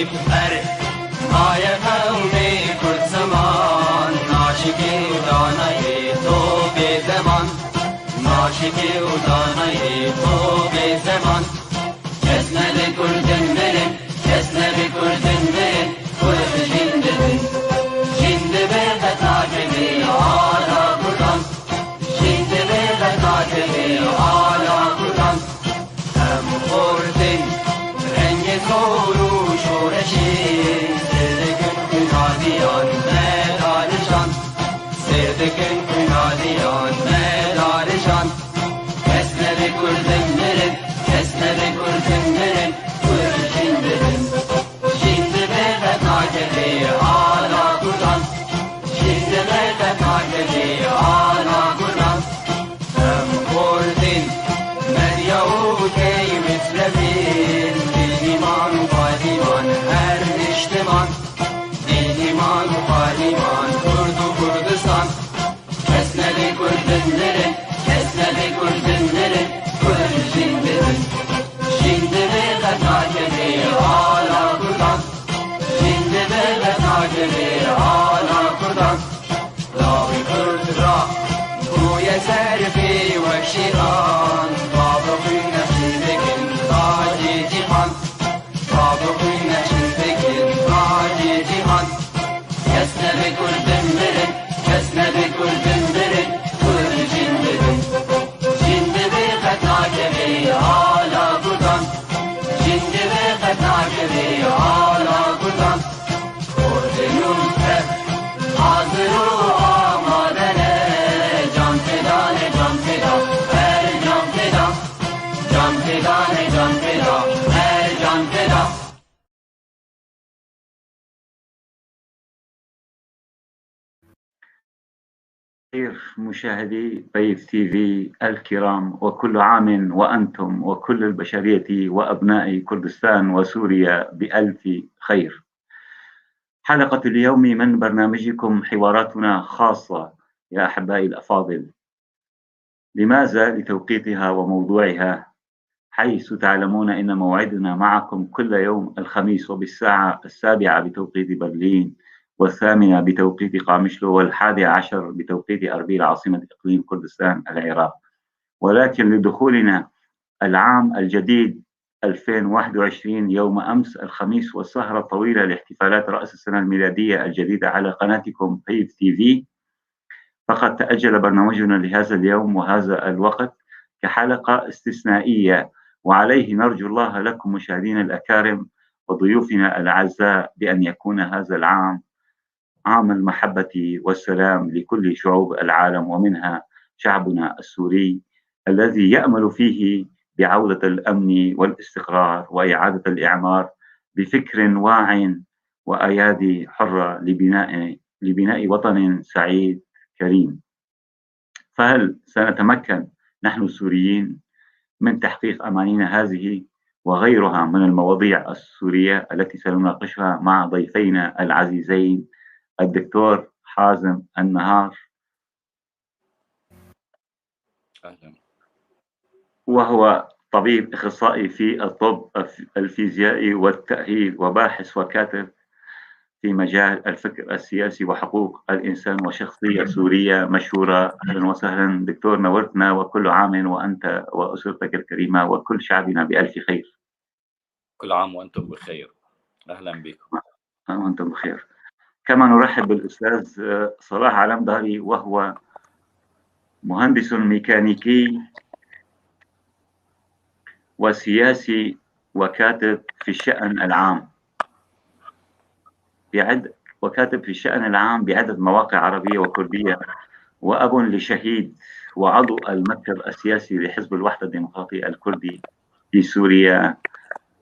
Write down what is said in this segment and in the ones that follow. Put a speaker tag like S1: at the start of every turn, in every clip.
S1: هر مایه قومی کرد زمان ناشکی و دانای تو به زمان ناشکی و دانای تو به زمان Kesne kurdun benim, kesne kurdun benim, kurdu şimdi bin. Şimdi bir hata gibi hala buradan. Şimdi bir hata gibi hala buradan. Hem kurdun rengi soru şoreşi, Serdekün günadiyan medarişan. Serdekün günadiyan medarişan. Kesne kurdun benim, kesne kurdun benim, kurdu şimdi bin. Şimdi bir hata gibi hala buradan. Şimdi bir hata gibi hala buradan. Hem kurdin medyau mitrevin, din iman iman her niştiman. Din iman iman kurdu Kurdistan. Kesnedi kurdinleri, kesnedi kurdinleri, kurdu şimdi bin. Şimdi bir hata gibi hala buradan. Şimdi bir hata gibi hala buradan. Lavi kurdra, bu yeserfi ve şiran. Babı nesibekin taci cihan. Babı nesibekin taci cihan. Kesne bir kurdun birin, kesne bir kurdun birin, kurdu şimdi bin. Şimdi bir hata gibi hala buradan. Şimdi bir hata gibi hala buradan. Ordunun hep hazır o amadene. Can feda ne can feda, her can feda. Can feda ne can feda, her can feda.
S2: خير مشاهدي طيف تي في الكرام، وكل عام وأنتم وكل البشرية وأبناء كردستان وسوريا بألف خير. حلقة اليوم من برنامجكم حواراتنا خاصة يا أحبائي الأفاضل. لماذا؟ لتوقيتها وموضوعها، حيث تعلمون إن موعدنا معكم كل يوم الخميس وبالساعة 7 بتوقيت برلين، و8 بتوقيت قامشلو، و11 بتوقيت أربيل عاصمة إقليم كردستان العراق. ولكن لدخولنا العام الجديد 2021 يوم أمس الخميس والسهرة الطويلة لاحتفالات رأس السنة الميلادية الجديدة على قناتكم طيف تي في، فقد تأجل برنامجنا لهذا اليوم وهذا الوقت كحلقة استثنائية، وعليه نرجو الله لكم مشاهدينا الأكارم وضيوفنا الأعزاء بأن يكون هذا العام عام المحبة والسلام لكل شعوب العالم، ومنها شعبنا السوري الذي يأمل فيه بعودة الأمن والاستقرار وإعادة الإعمار بفكر واع وأيادي حرة لبناء وطن سعيد كريم. فهل سنتمكن نحن السوريين من تحقيق أمانينا هذه وغيرها من المواضيع السورية التي سنناقشها مع ضيفينا العزيزين الدكتور حازم النهار،
S3: أهلا،
S2: وهو طبيب أخصائي في الطب الفيزيائي والتأهيل وباحث وكاتب في مجال الفكر السياسي وحقوق الإنسان وشخصية سورية مشهورة. أهلا وسهلا دكتور، نورتنا، وكل عام وأنت وأسرتك الكريمة وكل شعبنا بألف خير.
S3: كل عام وأنتم بخير، أهلا بكم.
S2: وأنتم بخير. كما نرحب بالأستاذ صلاح علمداري، وهو مهندس ميكانيكي وسياسي وكاتب في الشأن العام بعدة مواقع عربية وكردية، وأب لشهيد وعضو المكتب السياسي لحزب الوحدة الديمقراطي الكردي في سوريا،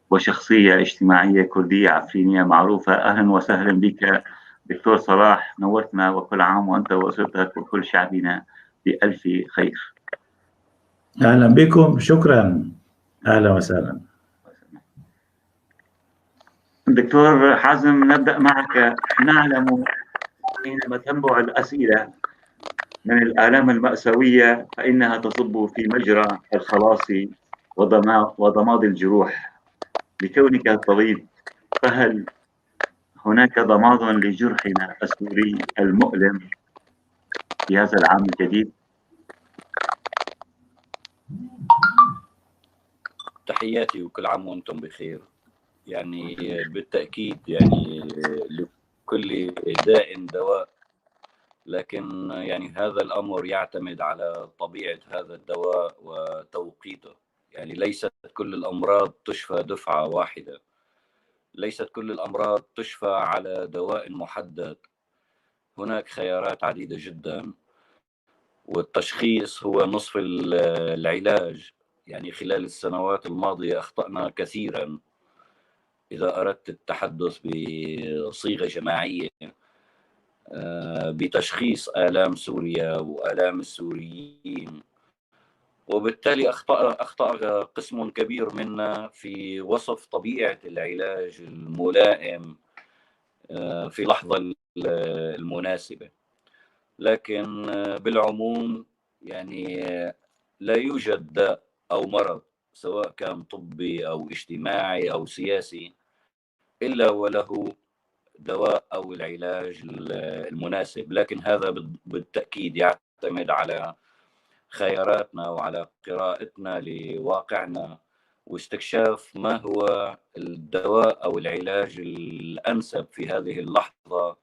S2: وشخصية اجتماعية كردية عفرينية معروفة. أهلا وسهلا بك دكتور صلاح، نورتنا، وكل عام وأنت وأسرتك وكل شعبنا بألف خير.
S4: أهلا بكم، شكرا، أهلا وسهلا.
S2: دكتور حازم، نبدأ معك. نعلم حينما تنبع الأسئلة من الآلام المأساوية فإنها تصب في مجرى الخلاص وضماد الجروح. لكونك طبيب فهل هناك ضماد لجرحنا السوري المؤلم في هذا العام الجديد؟
S3: تحياتي وكل عام وأنتم بخير. يعني بالتأكيد يعني لكل داء دواء، لكن يعني هذا الأمر يعتمد على طبيعة هذا الدواء وتوقيته. يعني ليست كل الأمراض تشفى دفعة واحدة، ليست كل الأمراض تشفى على دواء محدد، هناك خيارات عديدة جدا، والتشخيص هو نصف العلاج. يعني خلال السنوات الماضية أخطأنا كثيرا، إذا أردت التحدث بصيغة جماعية، بتشخيص آلام سوريا وآلام السوريين، وبالتالي أخطأ قسم كبير منا في وصف طبيعة العلاج الملائم في اللحظة المناسبة. لكن بالعموم يعني لا يوجد داء أو مرض سواء كان طبي أو اجتماعي أو سياسي إلا وله دواء أو العلاج المناسب، لكن هذا بالتأكيد يعتمد على خياراتنا وعلى قراءتنا لواقعنا واستكشاف ما هو الدواء أو العلاج الأنسب في هذه اللحظة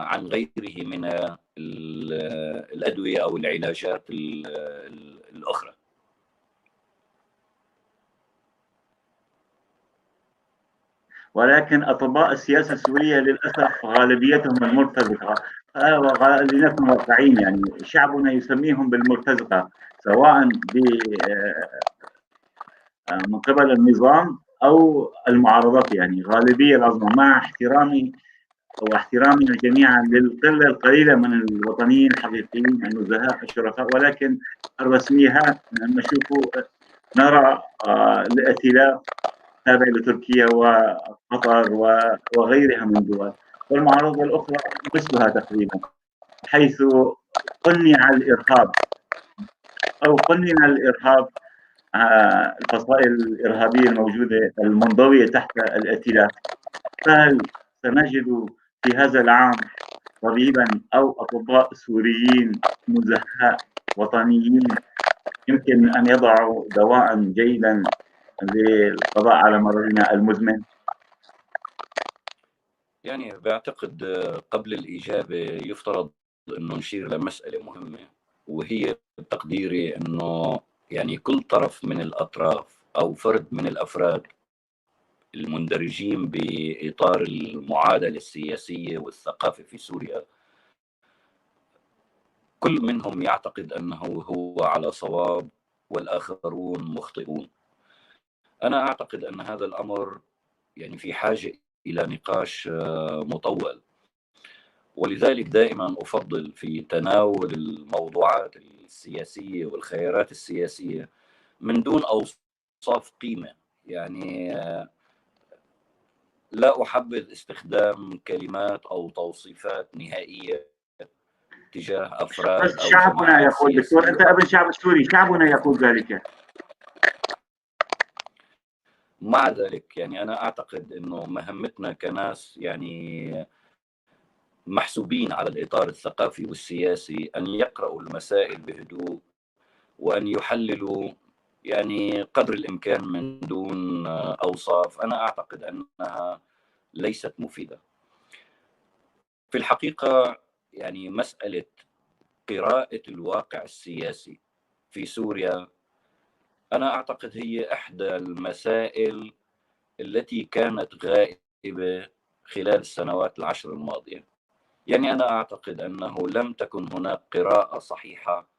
S3: عن غيره من الأدوية أو العلاجات الأخرى.
S2: ولكن أطباء السياسة السورية للأسف غالبيتهم المرتزقة، لنكن واقعيين، يعني شعبنا يسميهم بالمرتزقة سواء من قبل النظام أو المعارضات، يعني غالبية العظمى، مع احترامي واحترامنا جميعا للقلة القليلة من الوطنيين الحقيقيين النزهاء الشرفاء، ولكن الرسميات نشوف نرى الائتلاف تابع لتركيا وقطر وغيرها من الدول، والمعارضة الأخرى مثلها تقريبا، حيث قنع الإرهاب أو قنن الإرهاب، الفصائل الإرهابية الموجودة المنضوية تحت الائتلاف. فهل سنجد في هذا العام طبيبا أو أطباء سوريين نزهاء وطنيين يمكن أن يضعوا دواء جيدا للقضاء على مرضنا المزمن؟
S3: يعني بعتقد قبل الإجابة يفترض أنه نشير لمسألة مهمة، وهي بتقديري أنه يعني كل طرف من الأطراف أو فرد من الأفراد المندرجين بإطار المعادلة السياسية والثقافة في سوريا، كل منهم يعتقد أنه هو على صواب والآخرون مخطئون. أنا أعتقد أن هذا الأمر يعني في حاجة إلى نقاش مطول، ولذلك دائما أفضل في تناول الموضوعات السياسية والخيارات السياسية من دون أوصاف قيمة. يعني لا أحبذ استخدام كلمات أو توصيفات نهائية تجاه أفراد.
S2: بس شعبنا يقول دكتور، أنت ابن شعب السوري، شعبنا يقول ذلك.
S3: مع ذلك يعني أنا أعتقد أنه مهمتنا كناس يعني محسوبين على الإطار الثقافي والسياسي أن يقرأوا المسائل بهدوء وأن يحللوا يعني قدر الإمكان من دون أوصاف. أنا أعتقد أنها ليست مفيدة في الحقيقة. يعني مسألة قراءة الواقع السياسي في سوريا أنا أعتقد هي إحدى المسائل التي كانت غائبة خلال السنوات العشر الماضية. يعني أنا أعتقد أنه لم تكن هناك قراءة صحيحة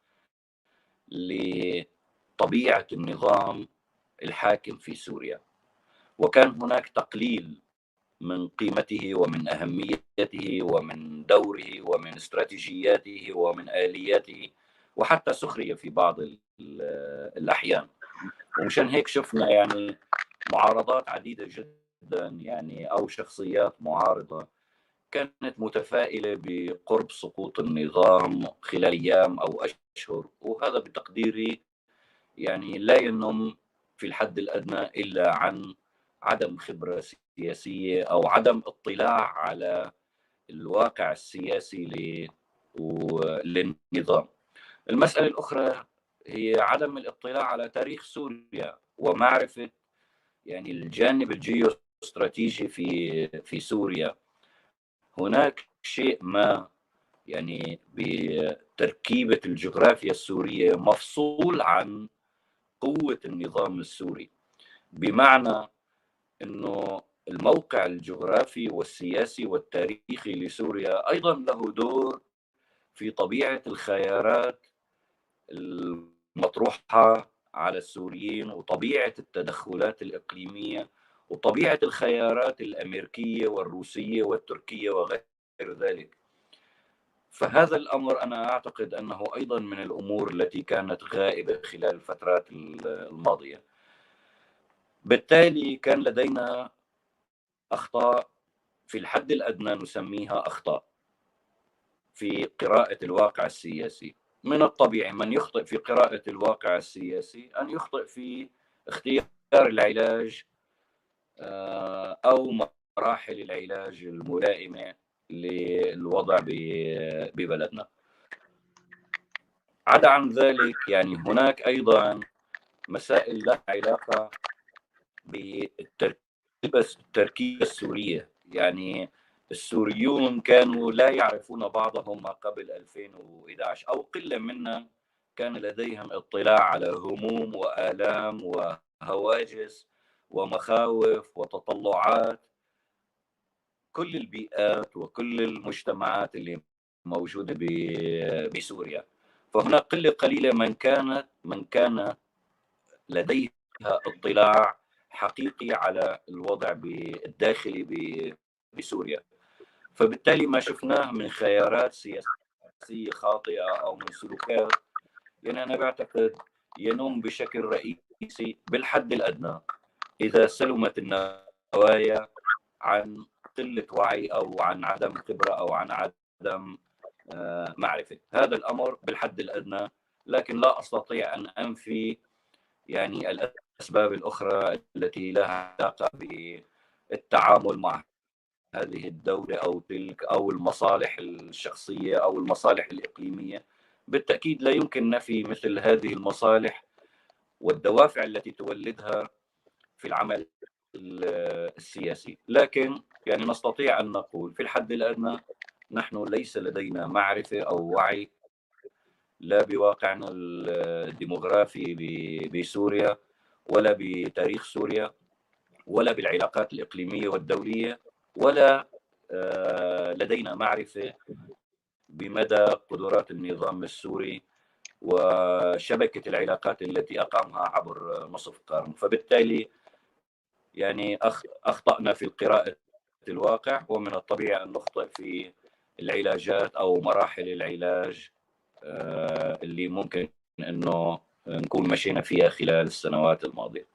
S3: لطبيعة النظام الحاكم في سوريا، وكان هناك تقليل من قيمته ومن أهميته ومن دوره ومن استراتيجياته ومن آلياته، وحتى سخرية في بعض الأحيان. ومشان هيك شفنا يعني معارضات عديدة جدا، يعني أو شخصيات معارضة كانت متفائلة بقرب سقوط النظام خلال أيام أو أشهر، وهذا بتقديري يعني لا ينم في الحد الأدنى إلا عن عدم خبرة سياسية أو عدم اطلاع على الواقع السياسي للنظام. المسألة الأخرى هي عدم الاطلاع على تاريخ سوريا ومعرفة يعني الجانب الجيوستراتيجي في سوريا. هناك شيء ما يعني بتركيبة الجغرافيا السورية مفصول عن قوة النظام السوري، بمعنى أنه الموقع الجغرافي والسياسي والتاريخي لسوريا أيضا له دور في طبيعة الخيارات المطروحة على السوريين وطبيعة التدخلات الإقليمية وطبيعة الخيارات الأمريكية والروسية والتركية وغير ذلك. فهذا الأمر أنا أعتقد أنه أيضا من الأمور التي كانت غائبة خلال الفترات الماضية. بالتالي كان لدينا أخطاء في الحد الأدنى نسميها أخطاء في قراءة الواقع السياسي. من الطبيعي من يخطئ في قراءة الواقع السياسي أن يخطئ في اختيار العلاج أو مراحل العلاج الملائمة للوضع ببلدنا. عدا عن ذلك يعني هناك أيضا مسائل لها علاقة بالتركيبة السورية. يعني السوريون كانوا لا يعرفون بعضهم ما قبل 2011، أو قلة منا كان لديهم اطلاع على هموم وآلام وهواجس ومخاوف وتطلعات كل البيئات وكل المجتمعات اللي موجودة بسوريا. فهناك قلة قليلة من كان لديها اطلاع حقيقي على الوضع الداخلي بسوريا. فبالتالي ما شفناه من خيارات سياسية خاطئة أو من سلوكات، يعني أنا بعتقد ينم بشكل رئيسي بالحد الأدنى إذا سلمت النوايا عن قلة وعي أو عن عدم خبرة أو عن عدم معرفة هذا الأمر بالحد الأدنى. لكن لا أستطيع أن أنفي يعني الأسباب الأخرى التي لها علاقة بالتعامل مع هذه الدولة أو تلك أو المصالح الشخصية أو المصالح الإقليمية. بالتأكيد لا يمكن نفي مثل هذه المصالح والدوافع التي تولدها في العمل السياسي، لكن يعني نستطيع أن نقول في الحد الأدنى نحن ليس لدينا معرفة أو وعي لا بواقعنا الديموغرافي بسوريا ولا بتاريخ سوريا ولا بالعلاقات الإقليمية والدولية، ولا لدينا معرفة بمدى قدرات النظام السوري وشبكة العلاقات التي أقامها عبر نصف قرن. فبالتالي يعني أخطأنا في قراءة الواقع، ومن الطبيعي أن نخطئ في العلاجات أو مراحل العلاج اللي ممكن أنه نكون مشينا فيها خلال السنوات الماضية.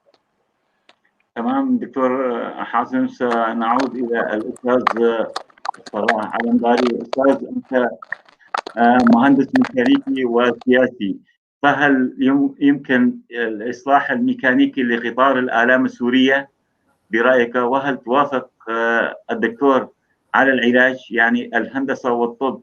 S2: تمام دكتور حازم، سنعود إلى الأستاذ صلاح علمداري. أستاذ، أنت مهندس ميكانيكي وسياسي، فهل يمكن الإصلاح الميكانيكي لقطار الآلام السورية برأيك؟ وهل توافق الدكتور على العلاج، يعني الهندسة والطب،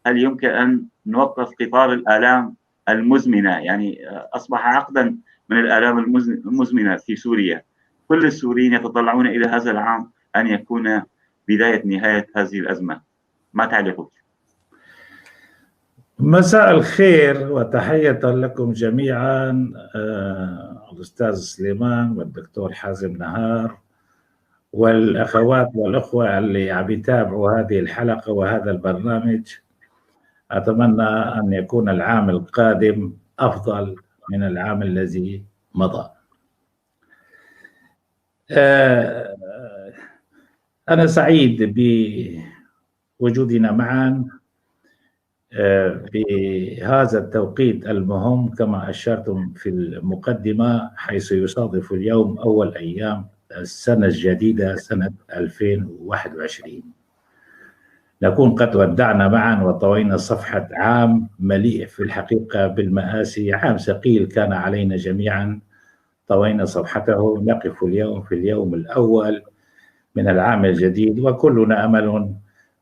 S2: هل يمكن أن نوقف قطار الآلام المزمنة؟ يعني أصبح عقدا من الآلام المزمنة في سوريا. كل السوريين يتطلعون إلى هذا العام أن يكون بداية نهاية هذه الأزمة. ما تعليقك؟
S4: مساء الخير وتحية لكم جميعا، الأستاذ سليمان والدكتور حازم نهار والأخوات والأخوة اللي عم يتابعوا هذه الحلقة وهذا البرنامج. أتمنى أن يكون العام القادم أفضل من العام الذي مضى. أنا سعيد بوجودنا معا بهذا التوقيت المهم كما أشرتم في المقدمة، حيث يصادف اليوم أول أيام السنة الجديدة سنة 2021. نكون قد ودعنا معا وطوينا صفحة عام مليء في الحقيقة بالمآسي، عام ثقيل كان علينا جميعا، طوينا صفحته. نقف اليوم في اليوم الأول من العام الجديد، وكلنا أمل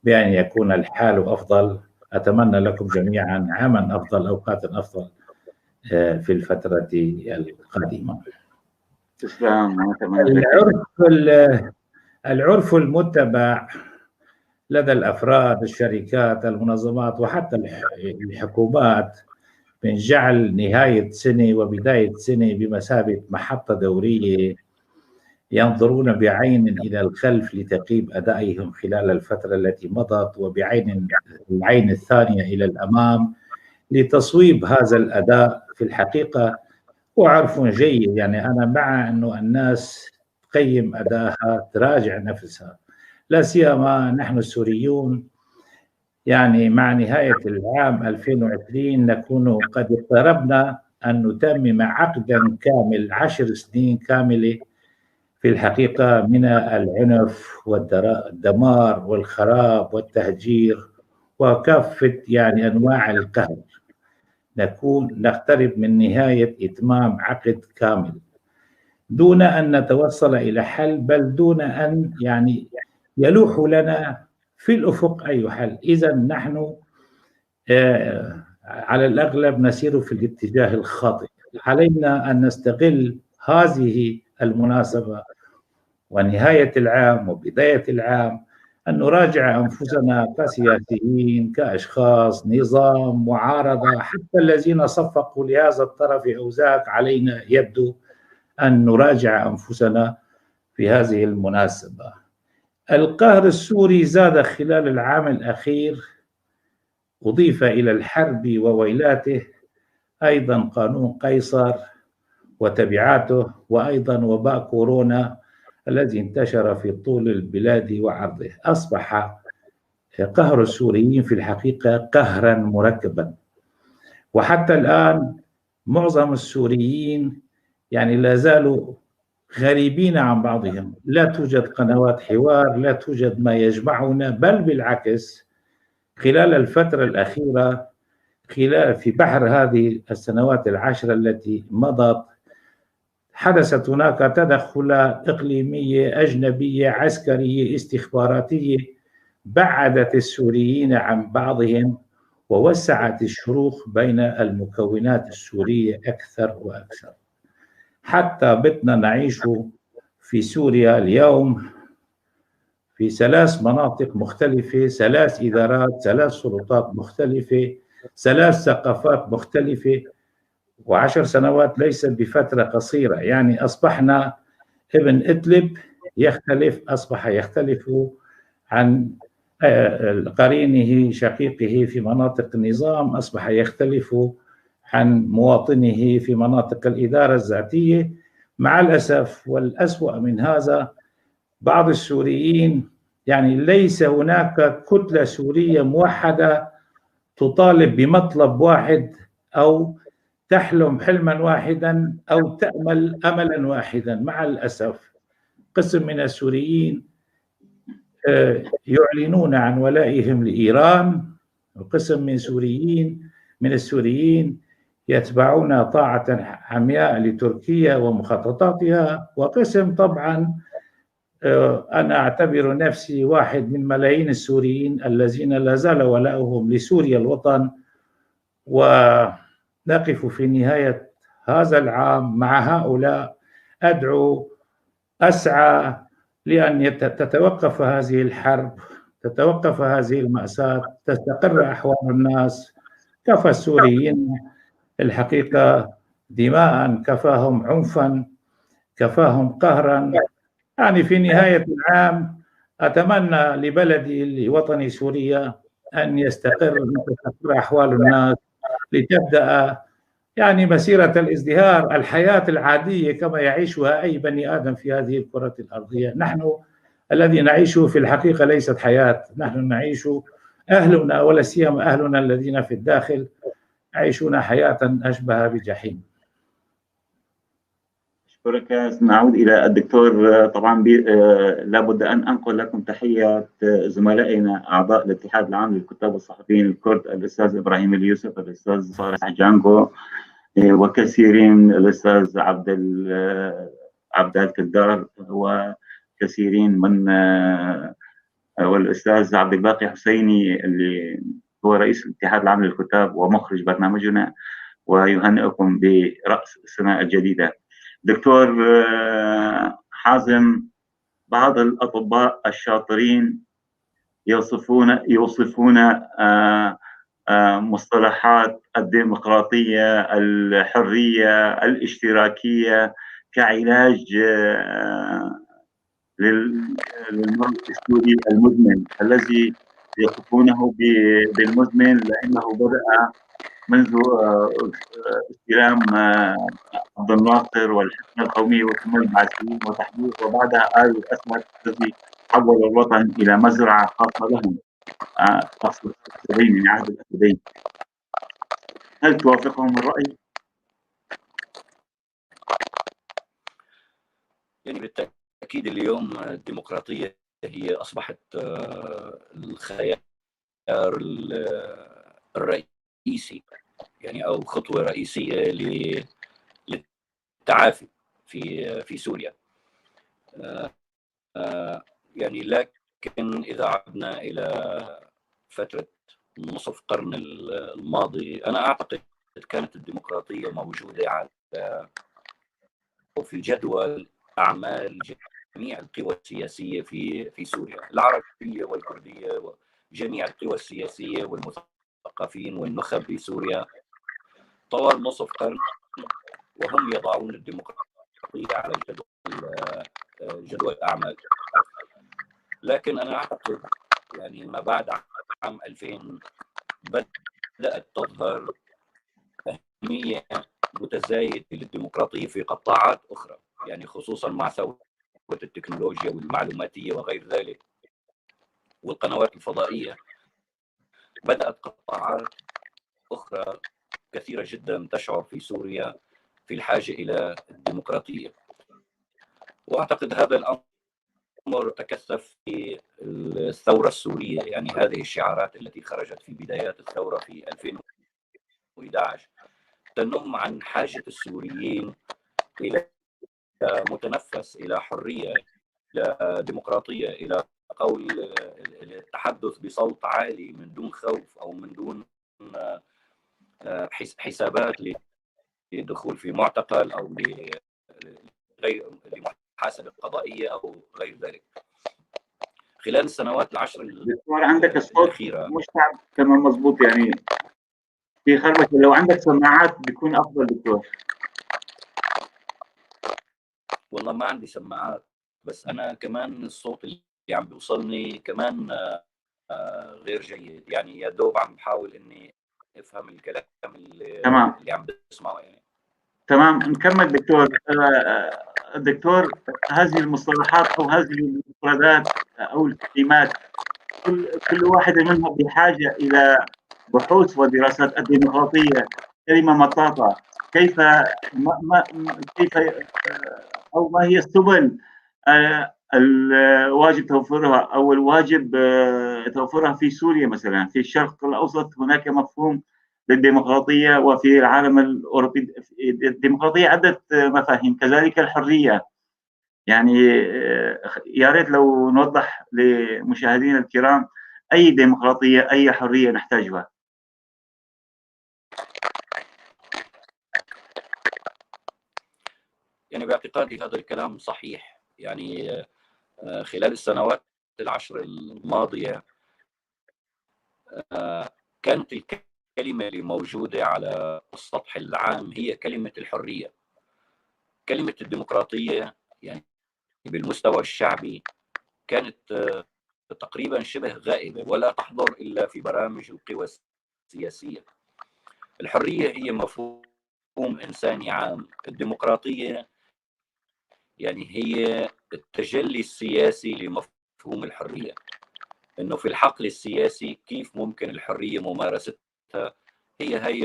S4: بأن يكون الحال أفضل. أتمنى لكم جميعا عاما أفضل، أوقات أفضل في الفترة القادمة.
S2: تسلم.
S4: العرف المتبع لدى الأفراد، الشركات، المنظمات، وحتى الحكومات من جعل نهاية سنة وبداية سنة بمثابة محطة دورية، ينظرون بعين إلى الخلف لتقييم أدائهم خلال الفترة التي مضت، وبعين العين الثانية إلى الأمام لتصويب هذا الأداء. في الحقيقة هو عرف جيد، يعني أنا مع أنه الناس تقيم أدائها، تراجع نفسها، لا سيما نحن السوريون. يعني مع نهاية العام 2020 نكون قد اقتربنا أن نتمم عقدا كامل، 10 سنين كاملة في الحقيقة من العنف والدمار والخراب والتهجير وكافة يعني أنواع القهر. نكون نقترب من نهاية إتمام عقد كامل دون أن نتوصل إلى حل، بل دون أن يعني يلوح لنا في الأفق أي حل. إذا نحن على الأغلب نسير في الاتجاه الخاطئ. علينا أن نستغل هذه المناسبة ونهاية العام وبداية العام أن نراجع أنفسنا كسياسيين، كأشخاص، نظام، معارضة، حتى الذين صفقوا لهذا الطرف أو ذاك. علينا يبدو أن نراجع أنفسنا في هذه المناسبة. القهر السوري زاد خلال العام الأخير، أضيف إلى الحرب وويلاته أيضا قانون قيصر وتبعاته، وأيضا وباء كورونا الذي انتشر في طول البلاد وعرضه. أصبح قهر السوريين في الحقيقة قهرا مركبا، وحتى الآن معظم السوريين يعني لا زالوا غريبين عن بعضهم، لا توجد قنوات حوار، لا توجد ما يجمعنا، بل بالعكس خلال الفترة الأخيرة، خلال في بحر هذه السنوات العشرة التي مضت، حدثت هناك تدخلات إقليمية، أجنبية، عسكرية، استخباراتية، بعدت السوريين عن بعضهم ووسعت الشروخ بين المكونات السورية أكثر وأكثر، حتى بتنا نعيش في سوريا اليوم في 3 مناطق مختلفة، 3 إدارات، 3 سلطات مختلفة، 3 ثقافات مختلفة، و10 سنوات ليست بفترة قصيرة. يعني أصبحنا ابن إدلب يختلف، أصبح يختلف عن قرينه شقيقه في مناطق النظام، أصبح يختلف عن مواطنه في مناطق الإدارة الذاتية. مع الأسف، والأسوأ من هذا، بعض السوريين يعني ليس هناك كتلة سورية موحدة تطالب بمطلب واحد أو تحلم حلما واحدا أو تأمل أملا واحدا. مع الأسف قسم من السوريين يعلنون عن ولائهم لإيران، وقسم من السوريين يتبعون طاعة عمياء لتركيا ومخططاتها، وقسم طبعا أنا أعتبر نفسي واحد من ملايين السوريين الذين لا زال ولاؤهم لسوريا الوطن. ونقف في نهاية هذا العام مع هؤلاء. أدعو، أسعى لأن تتوقف هذه الحرب، تتوقف هذه المأساة، تستقر أحوال الناس. كفى السوريين الحقيقة دماء، كفاهم عنفا، كفاهم قهرا. يعني في نهاية العام أتمنى لبلدي، لوطني سوريا، أن يستقر، تستقر أحوال الناس، لتبدأ يعني مسيرة الازدهار، الحياة العادية كما يعيشها أي بني آدم في هذه الكرة الأرضية. نحن الذي نعيشه في الحقيقة ليست حياة، نحن نعيش أهلنا، ولا سيما أهلنا الذين في الداخل، يعيشون حياة أشبه بجحيم.
S2: أشكرك. نعود إلى الدكتور. طبعا لابد أن أنقل لكم تحية زملائنا أعضاء الاتحاد العام للكتاب والصحفيين الكرد، الأستاذ إبراهيم اليوسف، الأستاذ صالح جانجو، وكثيرين، الأستاذ عبد الكدار وكثيرين من، والأستاذ عبد الباقي حسيني اللي هو رئيس الاتحاد العام للكتاب ومخرج برنامجنا، ويهنئكم برأس السنة الجديدة. دكتور حازم، بعض الأطباء الشاطرين يوصفون مصطلحات الديمقراطية، الحرية، الاشتراكية كعلاج للمرض السوري المزمن، الذي يصفونه بالمزمن لأنه بدأ منذ استلام عبد الناصر والحكم القومي وثم البعثيين وتحديث، وبعدها آل الأسد الذي حول الوطن إلى مزرعة خاصة لهم، خاصة الأسدين من عهد الأسدين. هل توافقهم الرأي؟
S3: يعني بالتأكيد اليوم الديمقراطية هي أصبحت الخيار الرئيسي، يعني أو خطوة رئيسية للتعافي في سوريا. يعني لكن إذا عدنا إلى فترة نصف قرن الماضي، أنا أعتقد كانت الديمقراطية موجودة على في جدول أعمال جميع القوى السياسية في سوريا، العربية والكردية وجميع القوى السياسية والمثقفين والنخب في سوريا طوال نصف قرن، وهم يضعون الديمقراطية على جدول الأعمال. لكن أنا أعتقد يعني ما بعد عام 2000 بدأت تظهر أهمية متزايدة للديمقراطية في قطاعات أخرى، يعني خصوصا مع ثورة التكنولوجيا والمعلوماتية وغير ذلك والقنوات الفضائية، بدأت قطاعات أخرى كثيرة جدا تشعر في سوريا في الحاجة إلى الديمقراطية. وأعتقد هذا الأمر تكثف في الثورة السورية، يعني هذه الشعارات التي خرجت في بدايات الثورة في 2011 تنم عن حاجة السوريين إلى متنفس، إلى حرية، إلى ديمقراطية، إلى قول التحدث بصوت عالي من دون خوف أو من دون حسابات للدخول في معتقل أو لمحاسبة قضائية أو غير ذلك. خلال السنوات العشر
S2: دكتور عندك الصوت مش تمام مضبوط، يعني في خربشة، لو عندك سماعات بيكون أفضل دكتور.
S3: والله ما عندي سماعات، بس أنا كمان الصوت اللي عم بيوصلني كمان غير جيد، يعني يا دوب عم بحاول إني أفهم الكلام اللي, تمام. اللي عم بسمعه يعني.
S2: تمام، نكمل دكتور. دكتور، هذه المصطلحات أو هذه المفردات أو الكلمات كل واحدة منها بحاجة إلى بحوث ودراسات. الديمقراطية كلمة مطاطة، كيف ما كيف أو ما هي السبل الواجب توفرها أو الواجب توفرها في سوريا مثلا؟ في الشرق الأوسط هناك مفهوم للديمقراطية، وفي العالم الأوروبي الديمقراطية عدة مفاهيم، كذلك الحرية. يعني يا ريت لو نوضح لمشاهدينا الكرام أي ديمقراطية أي حرية نحتاجها.
S3: يعني باعتقادي هذا الكلام صحيح. يعني خلال السنوات العشر الماضية كانت الكلمة اللي موجودة على السطح العام هي كلمة الحرية. كلمة الديمقراطية يعني بالمستوى الشعبي كانت تقريبا شبه غائبة ولا تحضر إلا في برامج القوى السياسية. الحرية هي مفهوم إنساني عام، الديمقراطية يعني هي التجلي السياسي لمفهوم الحرية، إنه في الحقل السياسي كيف ممكن الحرية ممارستها، هي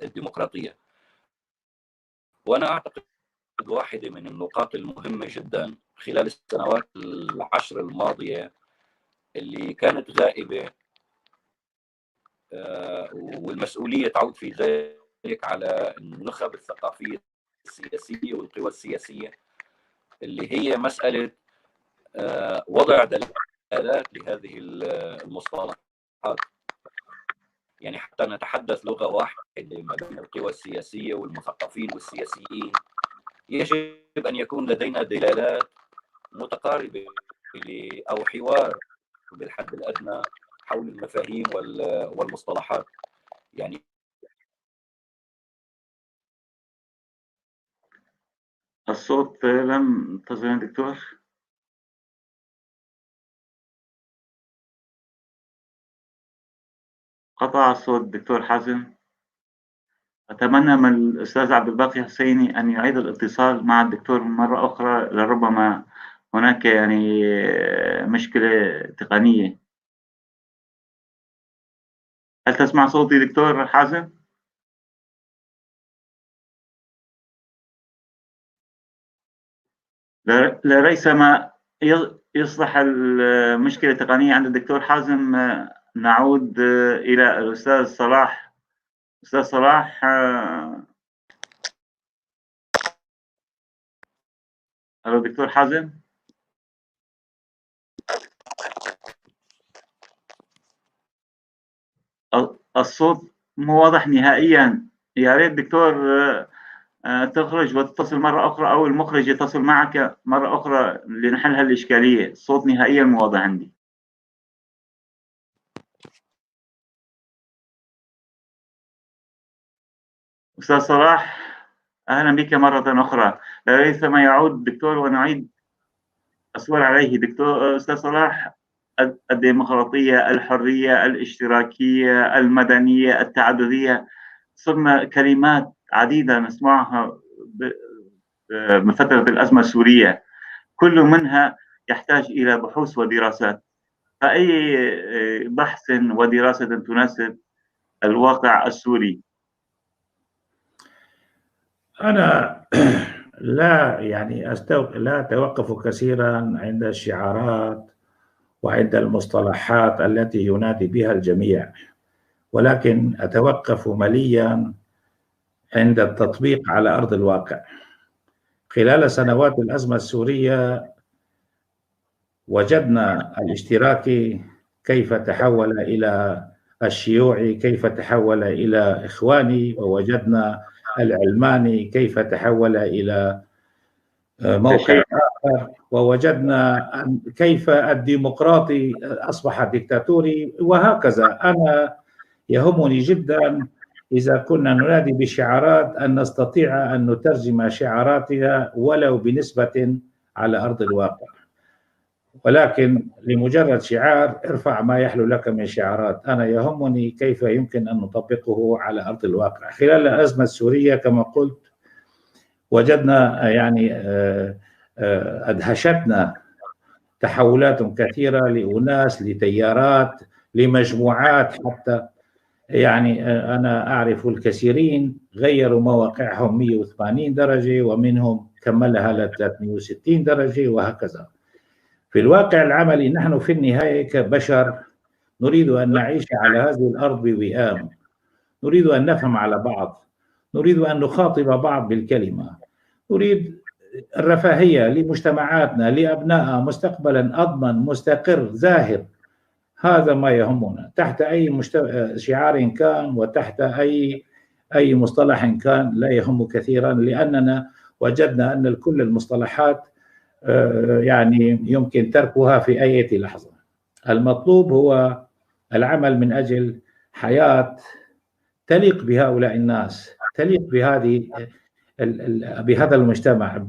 S3: الديمقراطية. وأنا أعتقد واحدة من النقاط المهمة جدا خلال السنوات العشر الماضية اللي كانت غائبة، والمسؤولية تعود في ذلك كذلك على النخب الثقافية السياسية والقوى السياسية، اللي هي مسألة وضع دلالات لهذه المصطلحات، يعني حتى نتحدث لغة واحدة ما بين القوى السياسية والمثقفين والسياسيين يجب أن يكون لدينا دلالات متقاربة أو حوار بالحد الأدنى حول المفاهيم والمصطلحات. يعني
S2: الصوت لم تصل دكتور. قطع الصوت دكتور حازم. أتمنى من الأستاذ عبد الباقي حسيني أن يعيد الاتصال مع الدكتور مرة أخرى، لربما هناك يعني مشكلة تقنية. هل تسمع صوتي دكتور حازم؟ لريثما يصلح المشكلة التقنية عند الدكتور حازم نعود إلى الأستاذ صلاح. أستاذ صلاح، ألو دكتور حازم؟ الصوت مو واضح نهائيا، يا ريت دكتور تخرج وتتصل مرة أخرى أو المخرج يتصل معك مرة أخرى لنحل هالإشكالية. الصوت نهائيا مو واضح عندي. أستاذ صلاح أهلا بك مرة أخرى. لريثما يعود دكتور ونعيد السؤال عليه. دكتور أستاذ صلاح، الديمقراطية، الحرية، الاشتراكية، المدنية، التعددية، صرنا كلمات عديدة نسمعها من فترة الأزمة السورية، كل منها يحتاج إلى بحوث ودراسات. فأي بحث ودراسة تناسب الواقع السوري؟
S4: أنا لا يعني لا أتوقف كثيرا عند الشعارات وعند المصطلحات التي ينادي بها الجميع، ولكن أتوقف مليا عند التطبيق على أرض الواقع. خلال سنوات الأزمة السورية وجدنا الاشتراكي كيف تحول إلى الشيوعي، كيف تحول إلى إخواني، ووجدنا العلماني كيف تحول إلى موقع آخر، ووجدنا كيف الديمقراطي أصبح ديكتاتوري، وهكذا. أنا يهمني جدا إذا كنا ننادي بشعارات أن نستطيع أن نترجم شعاراتنا ولو بنسبة على أرض الواقع، ولكن لمجرد شعار ارفع ما يحلو لك من شعارات. أنا يهمني كيف يمكن أن نطبقه على أرض الواقع. خلال الأزمة السورية كما قلت وجدنا يعني أدهشتنا تحولات كثيرة لأناس، لتيارات، لمجموعات حتى. يعني أنا أعرف الكثيرين غيروا مواقعهم 180 درجة، ومنهم كملها ل 360 درجة، وهكذا. في الواقع العملي نحن في النهاية كبشر نريد أن نعيش على هذه الأرض بوئام، نريد أن نفهم على بعض، نريد أن نخاطب بعض بالكلمة، نريد الرفاهية لمجتمعاتنا، لأبنائها، مستقبلا أضمن، مستقر، زاهر. هذا ما يهمنا تحت أي شعار كان وتحت أي مصطلح كان، لا يهم كثيرا، لأننا وجدنا أن كل المصطلحات يعني يمكن تركها في أي لحظة. المطلوب هو العمل من أجل حياة تليق بهؤلاء الناس، تليق بهذه بهذا المجتمع.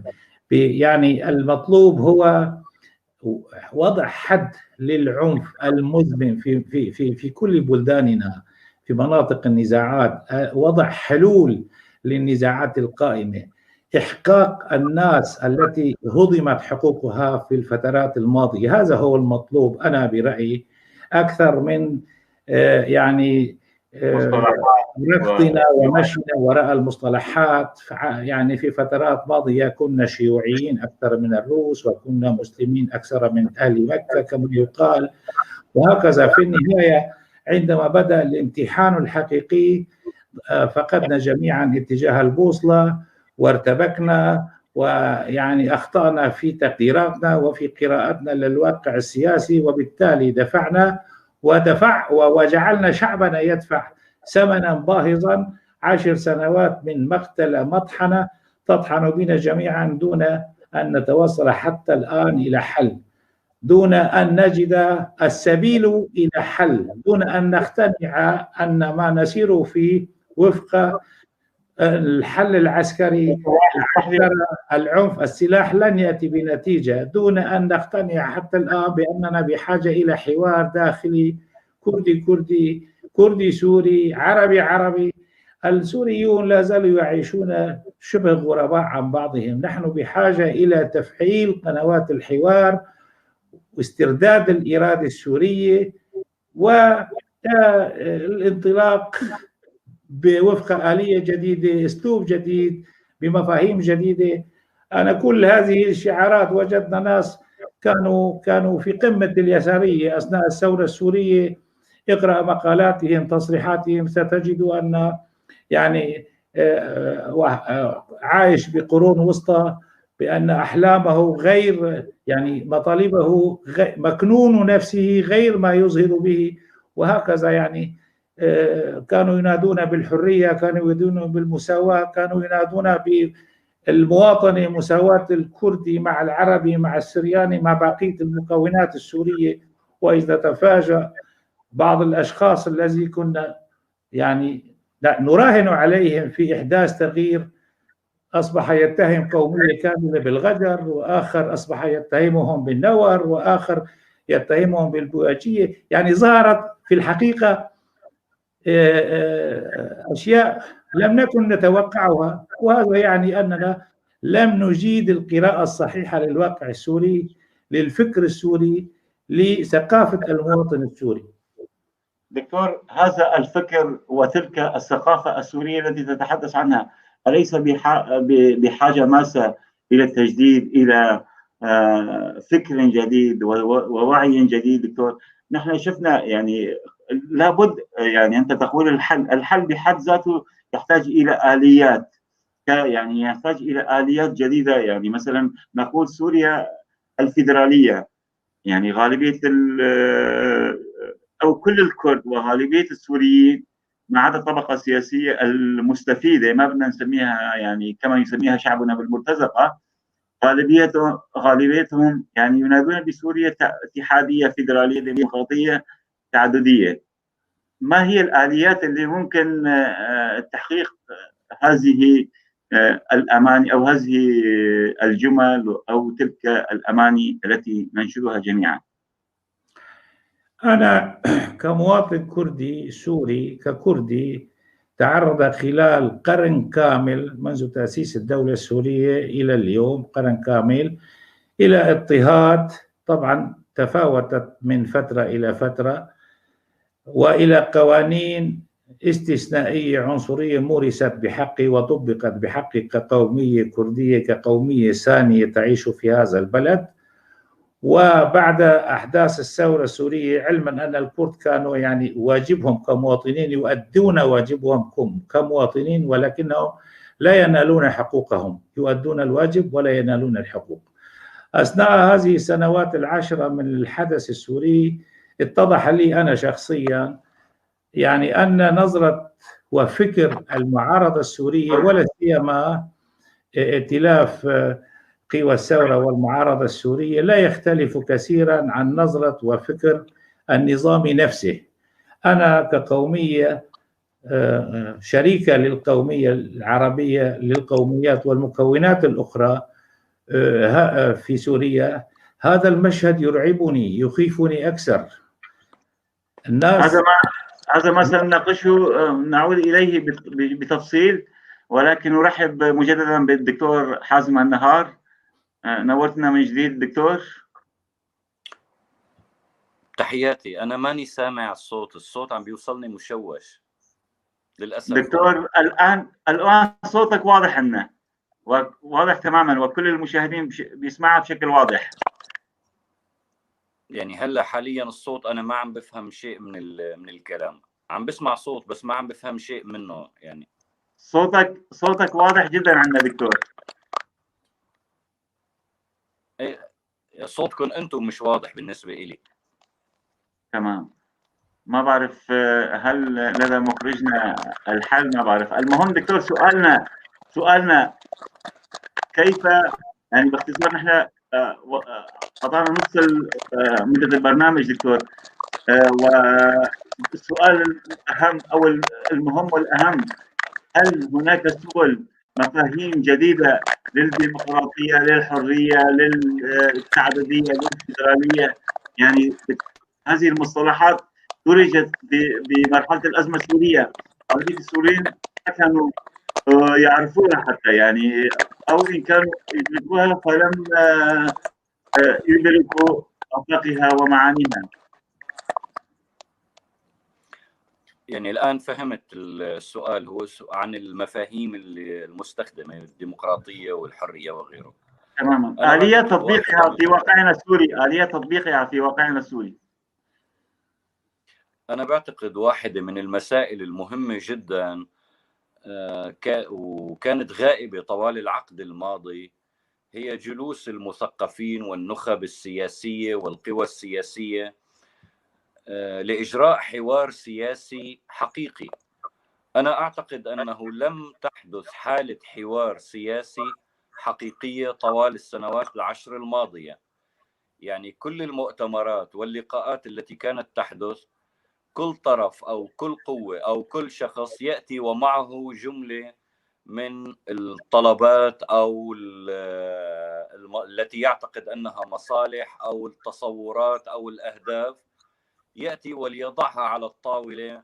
S4: يعني المطلوب هو وضع حد للعنف المزمن في في في في كل بلداننا، في مناطق النزاعات، وضع حلول للنزاعات القائمة، إحقاق الناس التي هضمت حقوقها في الفترات الماضية. هذا هو المطلوب أنا برأيي، أكثر من يعني ركضنا ومشينا وراء المصطلحات. يعني في فترات ماضية كنا شيوعيين أكثر من الروس، وكنا مسلمين أكثر من أهل مكة كما يقال، وهكذا. في النهاية عندما بدأ الامتحان الحقيقي فقدنا جميعا اتجاه البوصلة وارتبكنا، ويعني أخطأنا في تقديراتنا وفي قراءتنا للواقع السياسي، وبالتالي دفعنا ودفع وجعلنا شعبنا يدفع ثمنا باهظا، 10 سنوات من مقتل مطحنة تطحن بنا جميعا دون أن نتوصل حتى الآن إلى حل، دون أن نجد السبيل إلى حل، دون أن نقتنع أن ما نسير فيه وفق الحل العسكري، العنف، السلاح لن يأتي بنتيجة، دون أن نقتنع حتى الآن بأننا بحاجة إلى حوار داخلي كردي كردي، كردي سوري، عربي عربي. السوريون لا زالوا يعيشون شبه غرباء عن بعضهم. نحن بحاجة إلى تفعيل قنوات الحوار واسترداد الإرادة السورية والانطلاق بوفق آلية جديدة، أسلوب جديد، بمفاهيم جديدة. أنا كل هذه الشعارات وجدنا ناس كانوا في قمة اليسارية أثناء الثورة السورية، اقرأ مقالاتهم تصريحاتهم ستجد أن يعني عايش بقرون وسطى، بأن أحلامه غير، يعني مطالبه مكنون نفسه غير ما يظهر به، وهكذا. يعني كانوا ينادون بالحرية، كانوا ينادون بالمساواة، كانوا ينادون بالمواطنة، مساواة الكردي مع العربي مع السرياني مع بقية المكونات السورية. وإذا تفاجأ بعض الأشخاص الذي كنا يعني نراهن عليهم في إحداث تغيير، أصبح يتهم قومية كاملة بالغدر، وآخر أصبح يتهمهم بالنور، وآخر يتهمهم بالبواجية. يعني ظهرت في الحقيقة أشياء لم نكن نتوقعها، وهذا يعني أننا لم نجيد القراءة الصحيحة للواقع السوري، للفكر السوري، لثقافة المواطن السوري.
S2: دكتور، هذا الفكر وتلك الثقافة السورية التي تتحدث عنها أليس بحاجة ماسة إلى التجديد، إلى فكر جديد ووعي جديد؟ دكتور، نحن شفنا يعني لابد، يعني أنت تقول الحل بحد ذاته يحتاج إلى آليات، يعني يحتاج إلى آليات جديدة. يعني مثلا نقول سوريا الفيدرالية، يعني غالبية أو كل الكرد وغالبية السوريين ما عدا الطبقة السياسية المستفيدة، ما بدنا نسميها يعني كما يسميها شعبنا بالمرتزقة، غالبيتهم يعني ينادون بسوريا اتحادية فيدرالية ديمقراطية تعددية. ما هي الآليات اللي ممكن تحقيق هذه الأماني أو هذه الجمل أو تلك الأماني التي ننشدها جميعا؟
S4: أنا كمواطن كردي سوري، ككردي تعرض خلال قرن كامل منذ تأسيس الدولة السورية إلى اليوم، قرن كامل، إلى اضطهاد طبعا تفاوتت من فترة إلى فترة، وإلى قوانين استثنائية عنصرية مورست بحقي وطبقت بحقي كقومية كردية، كقومية ثانية تعيش في هذا البلد. وبعد أحداث الثورة السورية، علما أن الكرد كانوا يعني واجبهم كمواطنين، يؤدون واجبهم كمواطنين، ولكنهم لا ينالون حقوقهم، يؤدون الواجب ولا ينالون الحقوق. أثناء هذه السنوات العشرة من الحدث السوري اتضح لي أنا شخصيا يعني أن نظرة وفكر المعارضة السورية، ولا سيما ائتلاف قوى الثورة والمعارضة السورية، لا يختلف كثيرا عن نظرة وفكر النظام نفسه. أنا كقومية شريكة للقومية العربية، للقوميات والمكونات الأخرى في سوريا، هذا المشهد يرعبني، يخيفني أكثر. الناس
S2: هذا ما سنناقشه، نعود إليه بتفصيل، ولكن نرحب مجددا بالدكتور حازم النهار. نورتنا من جديد دكتور.
S3: تحياتي. أنا ماني سامع الصوت، عم بيوصلني مشوش للأسف.
S2: دكتور الآن صوتك واضح لنا، واضح تماما، وكل المشاهدين بيسمعها بشكل واضح.
S3: يعني هلا حاليا الصوت أنا ما عم بفهم شيء من الكلام. عم بسمع صوت بس ما عم بفهم شيء منه. يعني
S2: صوتك واضح جدا عندنا دكتور.
S3: إيه، صوتكم انتم مش واضح بالنسبة إلي.
S2: تمام، ما بعرف هل لدى مخرجنا الحل، ما بعرف. المهم دكتور، سؤالنا كيف، يعني باختصار نحن قطعنا نص مدة البرنامج دكتور، والسؤال الأهم أو المهم والأهم، هل هناك سبل مفاهيم جديدة للديمقراطية، للحرية، للتعددية، للفيدرالية؟ يعني هذه المصطلحات درجت بمرحلة الأزمة السورية، أغلبية السوريين ما كانوا يعرفونها حتى، يعني أو إن كانوا يدركوها فلم يدركوا أطلاقها ومعانيها.
S3: يعني الآن فهمت السؤال، هو عن المفاهيم المستخدمة، الديمقراطية والحرية وغيره.
S2: تماما، آلية تطبيقها في واقعنا السوري، آلية تطبيقها في واقعنا السوري.
S3: أنا بعتقد واحدة من المسائل المهمة جدا وكانت غائبة طوال العقد الماضي هي جلوس المثقفين والنخب السياسية والقوى السياسية لإجراء حوار سياسي حقيقي. أنا أعتقد أنه لم تحدث حالة حوار سياسي حقيقية طوال السنوات العشر الماضية. يعني كل المؤتمرات واللقاءات التي كانت تحدث، كل طرف أو كل قوة أو كل شخص يأتي ومعه جملة من الطلبات أو التي يعتقد أنها مصالح أو التصورات أو الأهداف، يأتي وليضعها على الطاولة،